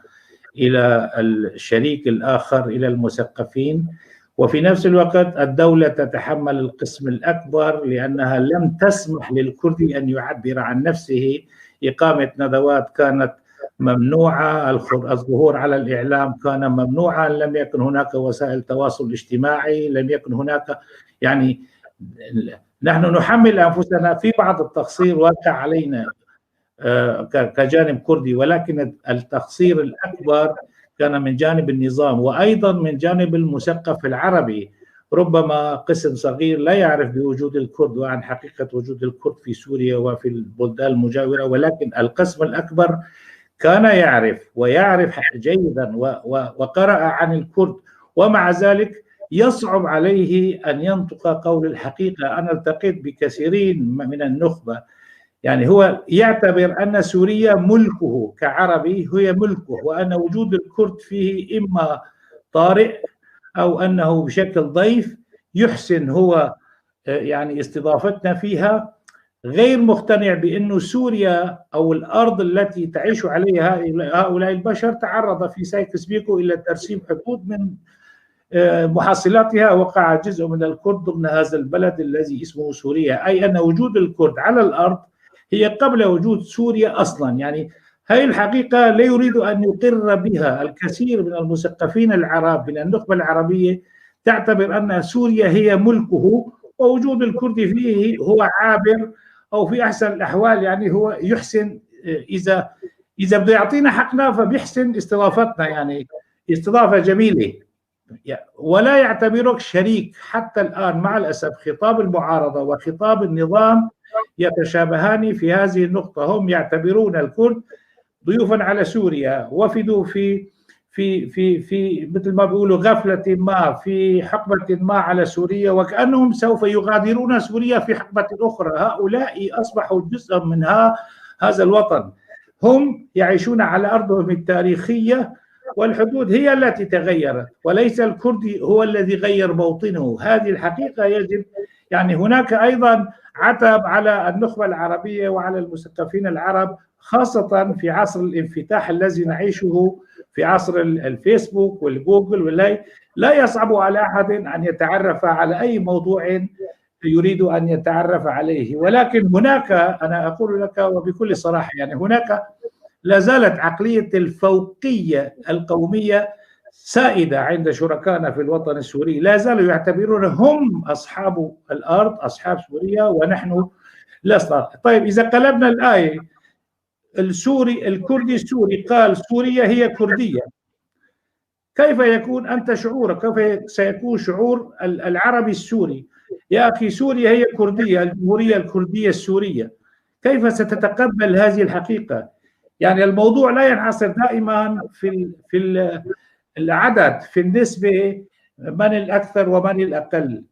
S4: إلى الشريك الآخر، إلى المثقفين، وفي نفس الوقت الدولة تتحمل القسم الأكبر لأنها لم تسمح للكردي أن يعبر عن نفسه. إقامة ندوات كانت ممنوعة، الظهور على الإعلام كان ممنوعا، لم يكن هناك وسائل تواصل اجتماعي، لم يكن هناك، يعني نحن نحمل أنفسنا في بعض التقصير واقع علينا كجانب كردي، ولكن التقصير الأكبر كان من جانب النظام وأيضا من جانب المثقف العربي. ربما قسم صغير لا يعرف بوجود الكرد وعن حقيقة وجود الكرد في سوريا وفي البلدان المجاورة، ولكن القسم الأكبر كان يعرف ويعرف جيدا وقرأ عن الكرد، ومع ذلك يصعب عليه أن ينطق قول الحقيقة. أنا التقيت بكثيرين من النخبة، يعني هو يعتبر أن سوريا ملكه كعربي، هي ملكه، وأن وجود الكرد فيه إما طارئ أو أنه بشكل ضيف يحسن هو يعني استضافتنا فيها، غير مقتنع بأنه سوريا أو الأرض التي تعيش عليها هؤلاء البشر تعرض في سايكس بيكو إلى ترسيم حدود من محصلاتها وقع جزء من الكرد ضمن هذا البلد الذي اسمه سوريا، أي أن وجود الكرد على الأرض هي قبل وجود سوريا أصلا. يعني هذه الحقيقة لا يريد أن يقر بها الكثير من المثقفين العرب من النخبة العربية، تعتبر أن سوريا هي ملكه ووجود الكرد فيه هو عابر، أو في أحسن الأحوال يعني هو يحسن إذا بده يعطينا حقنا فبيحسن استضافتنا، يعني استضافة جميلة، ولا يعتبرك شريك. حتى الآن مع الأسف خطاب المعارضة وخطاب النظام يتشابهان في هذه النقطة، هم يعتبرون الكرد ضيوفا على سوريا، وفدوا في في في في مثل ما بيقولوا غفلة ما في حقبة ما على سوريا، وكأنهم سوف يغادرون سوريا في حقبة أخرى. هؤلاء أصبحوا جزءا من هذا الوطن، هم يعيشون على أرضهم التاريخية، والحدود هي التي تغيرت وليس الكردي هو الذي غير موطنه. هذه الحقيقة يجب، يعني هناك أيضا عتب على النخبة العربية وعلى المثقفين العرب، خاصة في عصر الانفتاح الذي نعيشه، في عصر الفيسبوك والجوجل واللاي، لا يصعب على أحد أن يتعرف على أي موضوع يريد أن يتعرف عليه. ولكن هناك، أنا أقول لك وبكل صراحة، يعني هناك لا زالت عقلية الفوقية القومية سائدة عند شركائنا في الوطن السوري، لا زالوا يعتبرون هم أصحاب الأرض، أصحاب سوريا، ونحن لسنا. طيب إذا قلبنا الآية، السوري الكردي السوري قال سوريا هي كردية، كيف يكون أنت شعورك؟ كيف سيكون شعور العربي السوري؟ يا أخي سوريا هي كردية، الجمهورية الكردية السورية، كيف ستتقبل هذه الحقيقة؟ يعني الموضوع لا ينحصر دائما في العدد، في النسبة، من الأكثر ومن الأقل.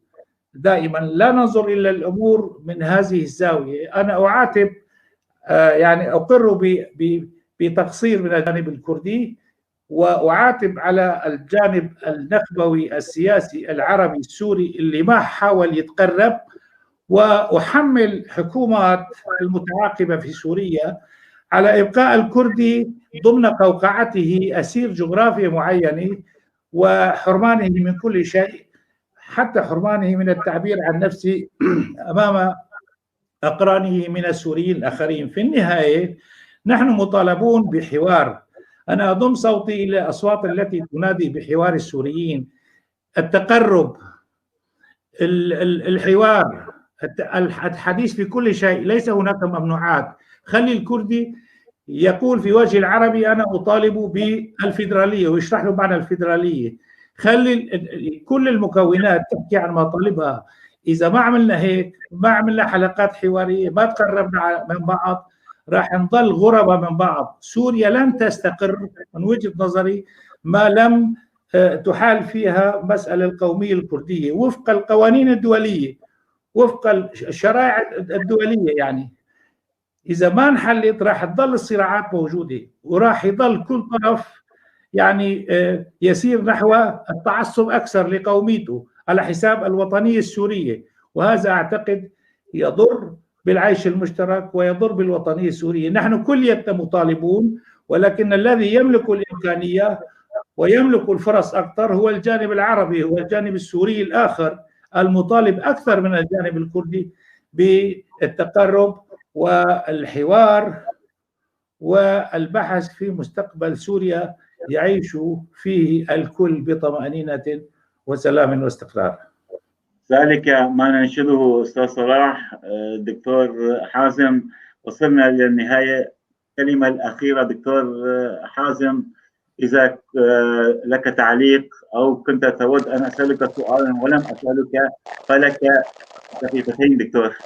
S4: دائما لا ننظر إلى الأمور من هذه الزاوية. أنا أعاتب، يعني أقر بتقصير من الجانب الكردي، وأعاتب على الجانب النخبوي السياسي العربي السوري اللي ما حاول يتقرب، وأحمل حكومات المتعاقبة في سوريا على إبقاء الكردي ضمن قوقعته، أسير جغرافيا معينة، وحرمانه من كل شيء، حتى حرمانه من التعبير عن نفسه أمام أقرانه من السوريين الآخرين. في النهاية نحن مطالبون بحوار. أنا أضم صوتي إلى الأصوات التي تنادي بحوار السوريين، التقرب، الحوار، الحديث في كل شيء، ليس هناك ممنوعات. خلي الكردي يقول في وجه العربي أنا أطالب بالفيدرالية ويشرح له معنى الفيدرالية. خلي كل المكونات تحكي عن مطالبها. إذا ما عملنا هيك، ما عملنا حلقات حوارية، ما تقربنا من بعض، راح نضل غربة من بعض. سوريا لن تستقر من وجهة نظري ما لم تحال فيها مسألة القومية الكردية وفق القوانين الدولية، وفق الشرائع الدولية. يعني إذا ما انحلت راح تضل الصراعات موجودة، وراح يضل كل طرف يعني يسير نحو التعصب أكثر لقوميته على حساب الوطنية السورية، وهذا أعتقد يضر بالعيش المشترك ويضر بالوطنية السورية. نحن كليتنا مطالبون، ولكن الذي يملك الإمكانية ويملك الفرص أكثر هو الجانب العربي، هو الجانب السوري الآخر المطالب أكثر من الجانب الكردي بالتقرب والحوار والبحث في مستقبل سوريا يعيش فيه الكل بطمأنينة وسلام واستقرار.
S2: ذلك ما ننشده أستاذ صلاح. دكتور حازم، وصلنا للنهاية. الكلمة الأخيرة دكتور حازم، إذا لك تعليق أو كنت تود أن أسألك سؤالا ولم أسألك فلك دقيقتين دكتور.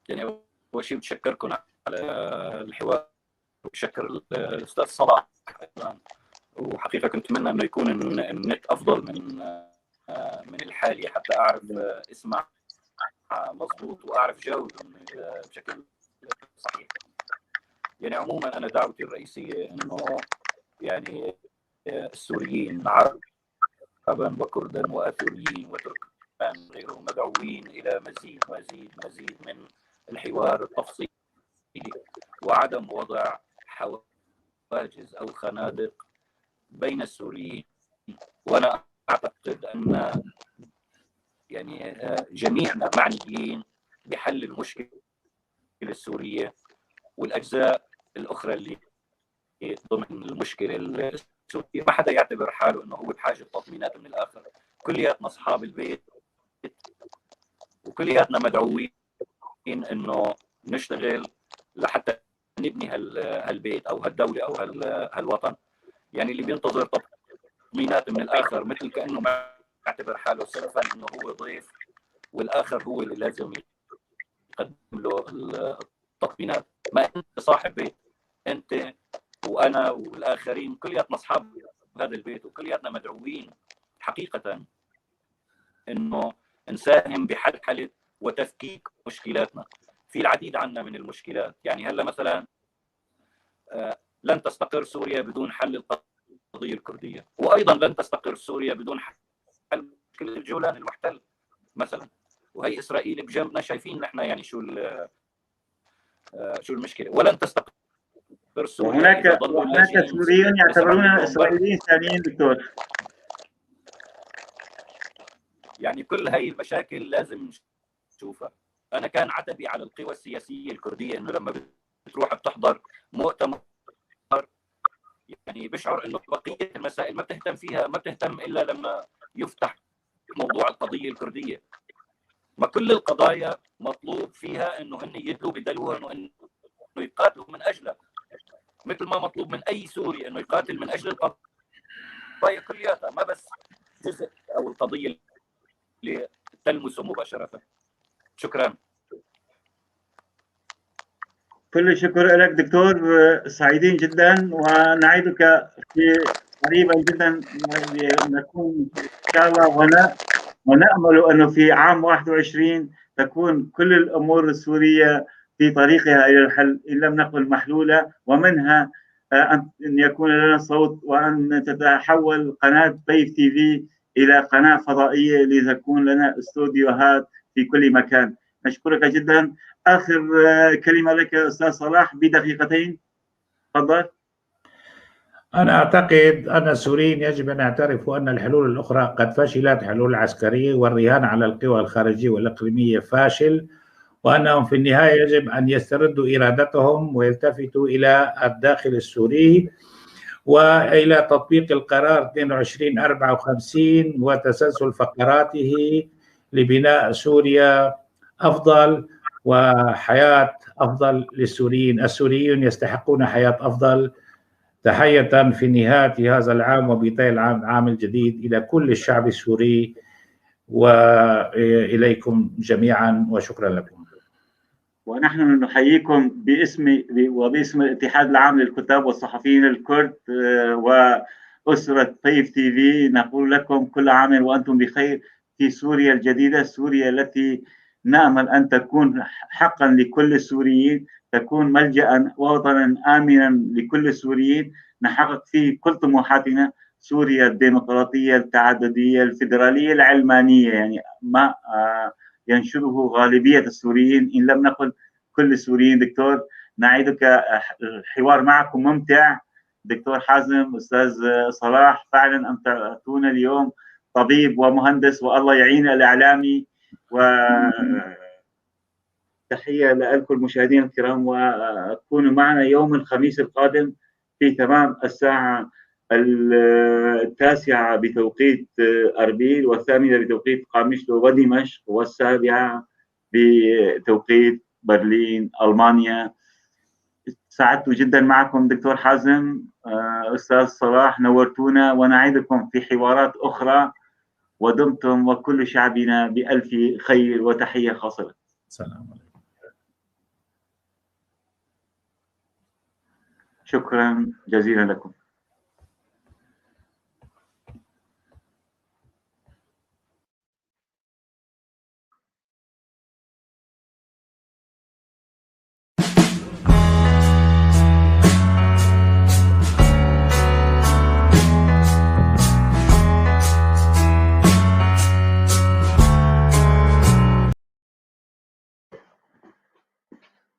S3: يعني أول شيء بتشكركم على الحوار، وبشكر الأستاذ صلاح أيضا، وحقيقة كنت أتمنى أنه يكون النت أفضل من الحالي حتى أعرف اسمع مضبوط وأعرف جاوب بشكل صحيح. يعني عموما أنا دعوتي الرئيسية أنه يعني السوريين عربا وكردا وأثوريين وتركمان وغيرهم مدعوين إلى مزيد مزيد مزيد من الحوار التفصيلي وعدم وضع حواجز أو خنادق بين السوريين. وأنا أعتقد أن يعني جميعنا معنيين بحل المشكلة السورية والأجزاء الأخرى اللي ضمن المشكلة السورية. ما حدا يعتبر حاله أنه هو بحاجة تطمينات من الآخر. كلياتنا أصحاب البيت وكلياتنا مدعوين أنه نشتغل لحتى نبني هالبيت أو هالدولة أو هالوطن. يعني اللي بينتظر تطمينات من الآخر مثل كأنه يعتبر حاله سلفا أنه هو ضيف والآخر هو اللي لازم يقدم له التطمينات. ما أنت صاحب بيت، أنت وأنا والآخرين كلياتنا أصحاب هذا البيت وكلياتنا مدعوين حقيقة أنه نساهم بحلحلة وتفكيك مشكلاتنا. في العديد عنا من المشكلات، يعني هلا مثلا لن تستقر سوريا بدون حل القضية الكردية، وأيضا لن تستقر سوريا بدون حل مشكلة الجولان المحتل مثلا، وهي إسرائيل بجنبنا شايفين نحن يعني شو شو المشكلة. ولن تستقر سوريا.
S2: هناك سوريون يعتبرون إسرائيليين ثانيين دكتور.
S3: يعني كل هاي المشاكل لازم نشوفها. أنا كان عتبي على القوى السياسية الكردية إنه لما بتروح بتحضر مؤتمر يعني بشعر إنه بقية المسائل ما بتهتم فيها، ما بتهتم إلا لما يفتح موضوع القضية الكردية. ما كل القضايا مطلوب فيها إنه هن يدلوا بدلوها إنه يقاتلوا من أجلها، مثل ما مطلوب من أي سوري إنه يقاتل من أجل القضايا كلياتها، ما بس جزء أو القضية اللي تلمسه مباشرة. شكرا.
S2: كل الشكر لك دكتور، سعيدين جدا ونعيدك في قريبا جدا نكون ان شاء الله، ونامل انه في عام 21 تكون كل الامور السورية في طريقها الى الحل ان لم نقل محلولة، ومنها ان يكون لنا صوت وان تتحول قناة طيف تي في الى قناة فضائية لتكون لنا استوديوهات في كل مكان. نشكرك جدا. آخر كلمة لك أستاذ صلاح بدقيقتين، تفضل.
S4: أنا أعتقد أن السوريين يجب أن يعترفوا أن الحلول الأخرى قد فشلت، حلول العسكرية والرهان على القوى الخارجية والإقليمية فاشل، وأنهم في النهاية يجب أن يستردوا إرادتهم ويلتفتوا إلى الداخل السوري وإلى تطبيق القرار 2254 وتسلسل فقراته لبناء سوريا أفضل وحياة أفضل للسوريين. السوريون يستحقون حياة أفضل. تحية في نهاية هذا العام وبداية العام الجديد إلى كل الشعب السوري وإليكم جميعا، وشكرا لكم.
S2: ونحن نحييكم باسم وباسم الاتحاد العام للكتاب والصحفيين الكرد وأسرة طيف تي في، نقول لكم كل عام وأنتم بخير في سوريا الجديدة، سوريا التي نأمل أن تكون حقا لكل السوريين، تكون ملجأ ووطنا آمنا لكل السوريين، نحقق فيه كل طموحاتنا. سوريا الديمقراطية التعددية الفيدرالية العلمانية، يعني ما ينشره غالبية السوريين إن لم نقل كل السوريين. دكتور، نعيدك، الحوار معكم ممتع. دكتور حازم، أستاذ صلاح، فعلا أمتعتونا اليوم، طبيب ومهندس، والله يعين الإعلامي. و تحية لكم المشاهدين الكرام، وكونوا معنا يوم الخميس القادم في تمام الساعة 9 بتوقيت أربيل، و8 بتوقيت قامشلو ودمشق، و7 بتوقيت برلين ألمانيا. سعدت جدا معكم دكتور حازم، أستاذ صلاح، نورتونا، ونعيدكم في حوارات أخرى، ودمتم وكل شعبنا بألف خير، وتحية خاصة لكم.
S4: سلام عليكم.
S2: شكرا جزيلا لكم.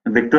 S2: دكتور